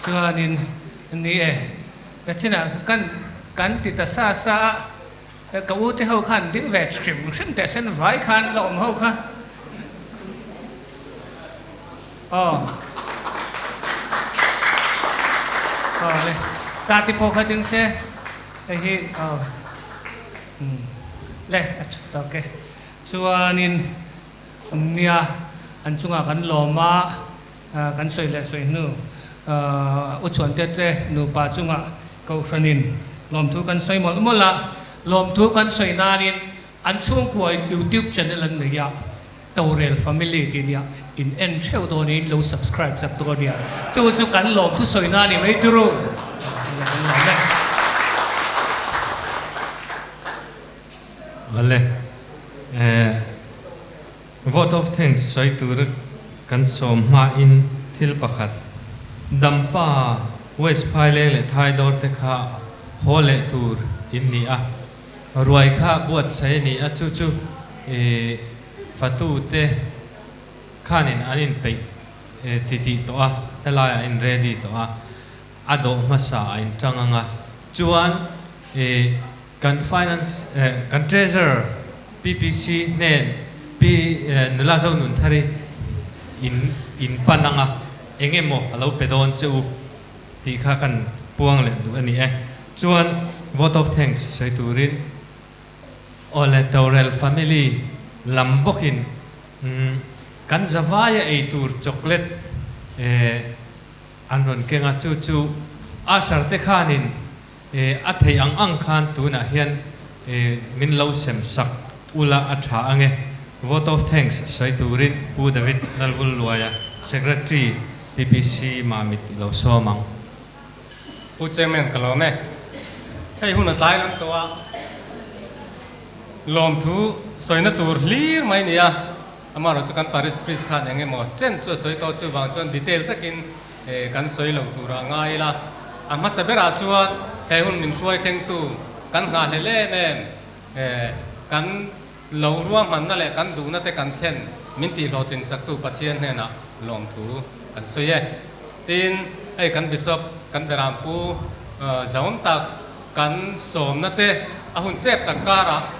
Chuanin ni e, ka chinah kan kan ti ta sa sa a, ka u te ho khan ding ve hrim hrim teh sen vai khan la awm ho kha. Aw. Aw le. Ta ti pawh kha ding se. Hei hi aw. Umm. Le a tha tawk e. Chuanin nia an chungah kan lawm a, kan sawi leh sawi hnu U Chhuante te nupa chungah Kohhranin lawmthu kan sawi mawlh mawlh a, lawmthu kan sawi nanin an chhungkua YouTube channel an nei a, Torel family tih nia in en theuh dawn in lo subscribe chak dawn nia chu chu kan lawm thusawi na ni mai turu kan lawm e.
Vale eh vote of thanks sawi tur kan sawm hma in thil pakhat Dampa West Phaileng leh Thaidawr te kha haw leh tur in ni a, ruai kha buatsaih a ni a, chu chu ih fatute khanin an inpeih titih tawh a, helaiah an in ready tawh a, a dawh hmasa a intang ang a, chuan ih kan finance kan treasurer PPC hnen Pi Nula Zonunthari in in pan ang a, eng emaw a lo pe dawn che u tih kha kan puang leh duh a ni e. Chuan vote of thanks sawi turin Awle Torel family lam bawkin kan zavaia ei tur chocolate an rawn keng a, chu chu Usher te khanin A theih ang ang khan tunah hian min lo sem sak ula a tha ange. Vote of thanks sawi turin Pu David Lalvulluaia, Secretary, PPC Mamit i lo sawm ang.
Pu Chairman ka lawm e. Hei hun a tlai lam tawh a, lawmthu sawina tur hlir mai nia. Amaherawhchu kan Parish Priest khan eng emaw chen chu a sawi tawh chuvang chuan detail takin Kan sawi lo turah ngai ila, a hmasa berah chuan he hun min hruai thlengtu kan nghahhlel em em, kan lo ruahmanna leh kan duhna te kan thlen min tihhlawhtlin saktu Pathian hnenah lawmthu kan sawi e. Tin, hei kan Bishop, kan Berampu zawn tak kan sawmna te a hun chep tak karah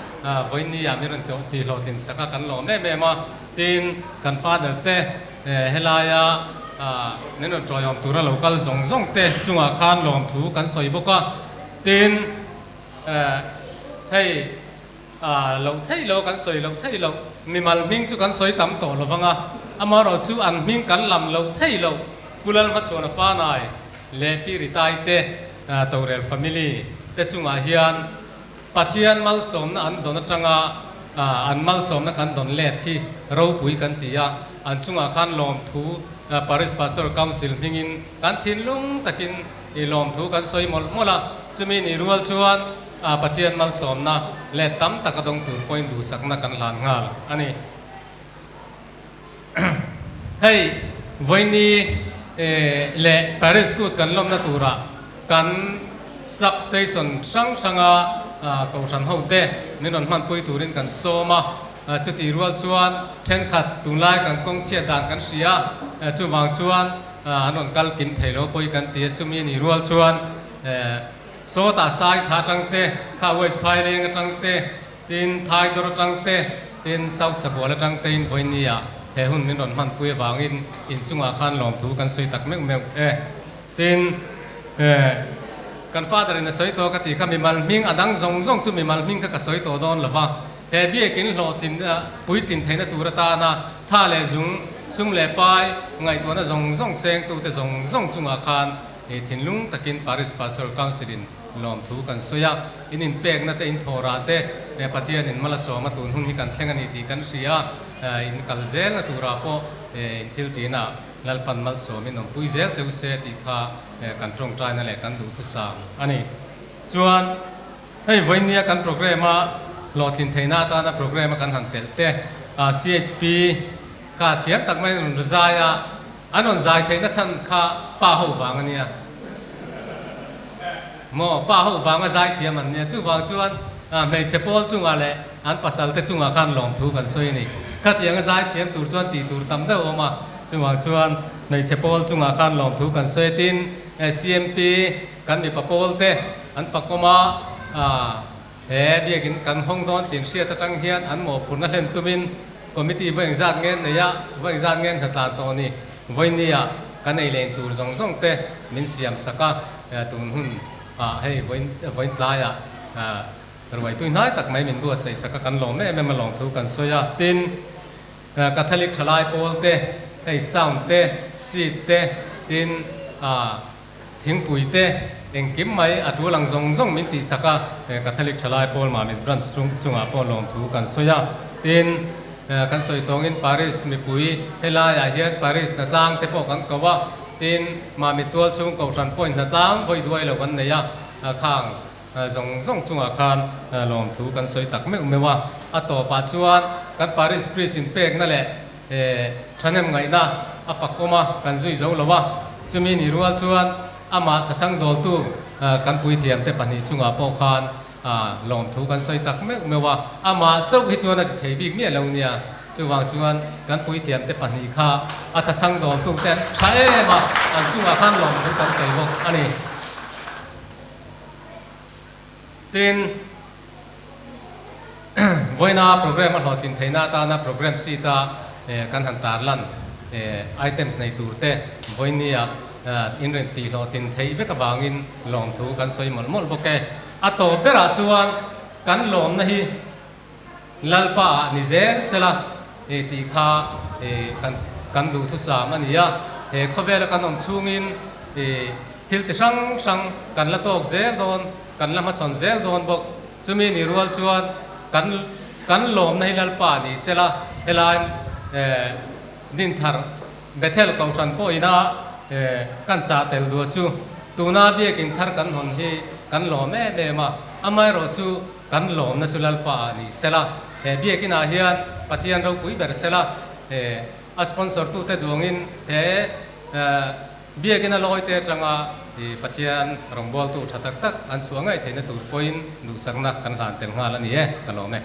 vawinia min rawn tihhlawhtlin sak a kan lawm em em a. Tin, kan Father te Helaia min rawn ṭawiawm tura lo kal zawng zawng te chungah khan lawmthu kan sawi bawk a, tin hei loh theih lo kan sawi loh theih loh mimal hming chu kan sawi tam tawh lo vang a, amaherawh chu an hming kan lam loh theih loh Pu Lalhmachhuana Fanai leh Pi Ritai te Torel family te chungah hian Pathian malsawmna an dawn atanga an malsawmna kan dawn let hi ropui kan ti a, an chungah khan lawmthu Parish Pastoral Council hmingin kan thinlung takin i lawmthu kan sawi mawlh mawlh a, chumi ni rual chuan Pathian malsawmna let tam taka dawng tur pawhin duhsakna kan hlan nghal a ni. Hei vawiini leh Parish Kut kan lawmna turah kan Sub Station hrang hranga Kohhran hote min rawn hmanpui turin kan sawm a, chutih rual chuan thenkhat tunlai kan kawng chhiat dan kan hria a, chuvang chuan an rawn kal kim thei lo pawi kan ti a, chumi nih rual chuan sawtah sai tha atang te, kha West Phaileng atang te, Tin, Thaidawr atang te, tin South Sabual atang tein vawinia he hun min rawn hmanpui avangin inchungah khan lawmthu kan sawi tak meuh meuh e. Tin, kan Father in a sawi tawh ka tih kha mimal hming a dang zawng zawng chu mimal hming kha ka sawi tawh dawn lo va, he biakin hlawhtlin puitlin theihna tur atana tha leh zung, sum leh pai, ngaihtuahna zawng zawng sengtute zawng zawng chungah khan thinlung takin Parish Pastoral Council in Lawmthu kan sawi a, in inpekna te, in thawhrah te, Pathian in mal a sawm a, tun hun hi kan thleng a ni tih kan hria a, in kal zelna turah pawh in thil tihna Lalpan malsawm in awmpui zel cheu se tih kha kan tawngtaina leh kan duhthusam a ni. Chuan hei vawinia kan program a hlawhtlin theihna atana program a kan han telh te, CHP kha thiam tak maiin rawn rizai a, An rawn zai theihna chhan kha pa ho vang a nia maw? Pa ho vanga zai thiam an nia. Chuvang chuan hmeichhe pawl chungah leh an pasal te chungah khan lawmthu kan sawi a ni. Khatianga zai thiam tur chuan tih tur tam deuh a awm a, chuvang chuan hmeichhe pawl chungah khan lawmthu kan sawi a. Tin, CMP kan mipa pawl te an fakawm a, He biakin kan hawng dawn tih hriat atang hian an mawhphurhna hlen tumin committee vawi engzat nge nei a, vawi engzat nge hnatlan tawh ni, vawinia kan ei leng tur zawng zawng te min siam sak a, tun hun ah hei vawiin tlaiah ruai tui hnai tak mai min buatsaih sak a, kan lawm em em a lawmthu kan sawi a, tin Catholic thalai pawl te, hei sound te, seat te, tin Thingpui te engkim mai a tul ang zawng zawng min tihsak a, Catholic Thalai Pawl Mamit Branch chungah pawh lawmthu kan sawi a. Tin, kan sawi tawngin Parish mipui helaiah hian Parish hnatlang te pawh kan ko a, tin, Mamit tual chhung Kohhran pawhin hnatlang vawi duai lo kan nei a, khang zawng zawng chungah khan lawmthu kan sawi tak meuh meuh a. A tawpah chuan kan Parish Priest inpekna leh Thahnem ngaihna a fak awm a, kan zui zo lo a. Chumi ni rual chuan amah thachang dawltu kan puithiamte pahnih chungah pawh khan lawmthu kan sawi tak meuh meuh a, amah chauh hi chuan a ti thei bik miah lo nia. Chuvang chuan kan puithiamte pahnih kha a thachhang dawmtute an tha em a, an chungah khan lawmthu kan sawi bawk a ni. Tin, vawiina program a hlawhtlin theihna atana program sheet a kan han tarlan items nei tur te vawinia inrin tih hlawhtlin theih vek avangin lawmthu kan sawi mawlh mawlh bawk e. A tawp berah chuan kan lawmna hi Lalpa ah ni zel sela tih kha kan duhthusam a ni a. He khawvela kan awm chhungin thil chi hrang hrang kan la tawk zel dawn, kan la hmachhawn zel dawn bawk. Chumi ni rual chuan kan kan lawmna hi Lalpa ni sela helai Dinthar Bethel Kohhran pawhina kan chah tel duah chu tuna biakin thar kan hawn hi kan lawm em em a, amaherawhchu Kan lawmna chu Lalpa ah ni sela, he biakinah hian Pathian ropui ber sela, he a sponsor tute duangin he biakina lawite atanga Pathian rawngbawltu tha tak tak an chhuah ngaih theihna tur pawhin duhsakna kan hlan tel nghal a ni e, ka lawm e.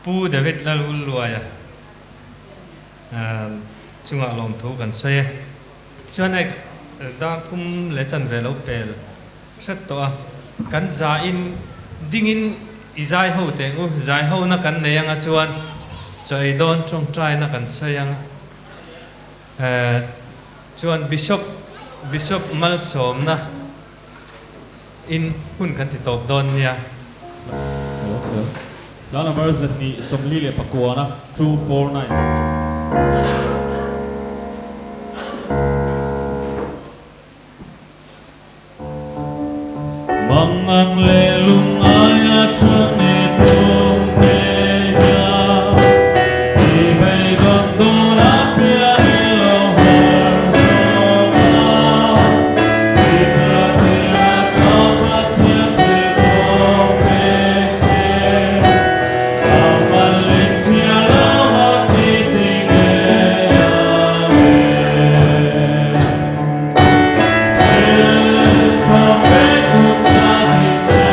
Pu David Lalhulluaia chungah lawmthu kan sawi e. Chuan hei dar thum leh chanve lo pel hret tawh a, kan zain dingin i zai ho teh u, zai hona kan nei anga chuan chaw ei dawn tawngtaina kan sawi anga chuan Bishop Bishop malsawmna in hun kan ti tawp dawn nia.
Hla number 249 249. Mangang leh lungaia chuan i thum te hian i beidawn dawn a piang i lo har zawk a, i piahtir a ka Pathian thil fawng pek che, a mal leh chhia lama i ti ngei ang e. Thil fawng pek hun ka ti che.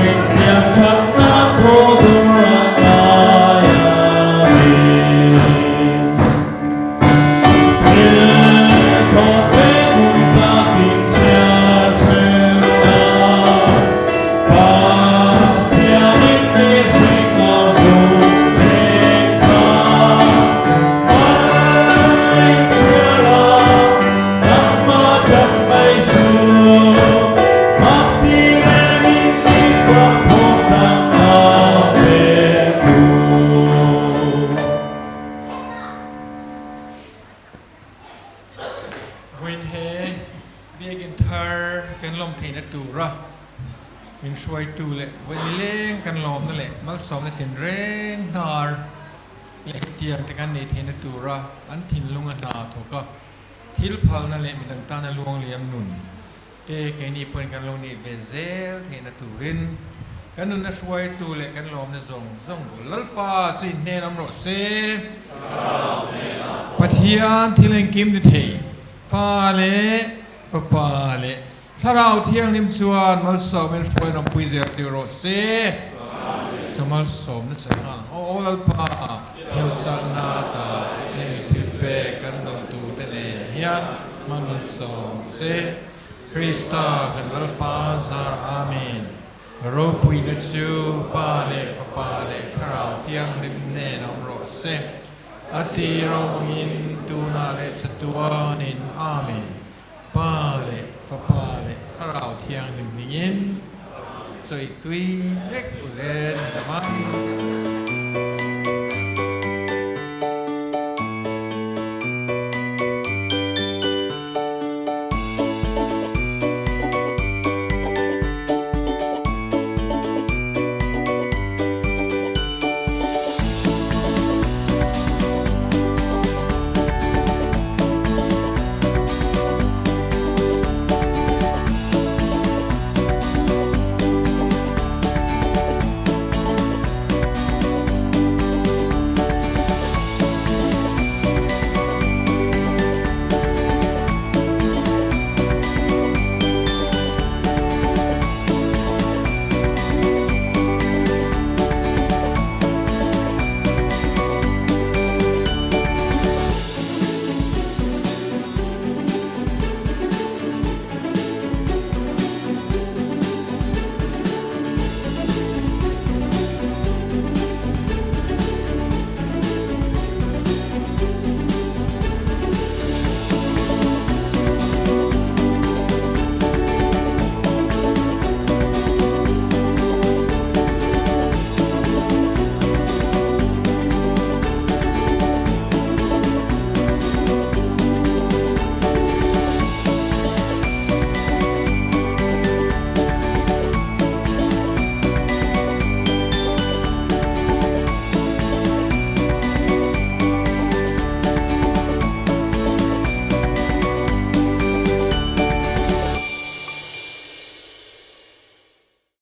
Insiam thatna khaw dur a ngai a ni. Thil thlawh te hun takin chhiar hreu a, Pathianin mihring a vur thin kha. Mai chhiar a, nangma chan mai chu, mak ti rengin i fak phawt ang a pe tu.
Vawiin he biakinn thar kan lawm theihna tura min hruaitu leh vawiin nileng kan lawmna leh malsawmna tinreng hnar leh hetiang te kan nei theihna tura an thinlung a hna thawk a, thil phalna leh midang tana luang liam nun te keini pawhin kan lo nih ve zel theihna turin kan nunna hruaitu leh kan lawmna zawng zawng bul Lalpa chu inhnen awm rawh se. Pathian thil engkim ni thei Pa leh Fapa leh Thlarau Thianghlim chuan malsawmin hruai rampui zel tir rawh se. Chu malsawmna che nghal ang. Aw aw Lalpa, heusalna ta heng thil pek kan dawn turte nen hian hmanhsawm se. Krista kan Lalpa zar Amen. Ropuina chu Pa leh Fapa leh Thlarau Thianghlim hnen awm rawh se. A ti rawngin tunah leh chatuanin Amen. Pa leh Fapa leh Thlarau Thianghlim hmingin chawi tui vek u le ni zawng.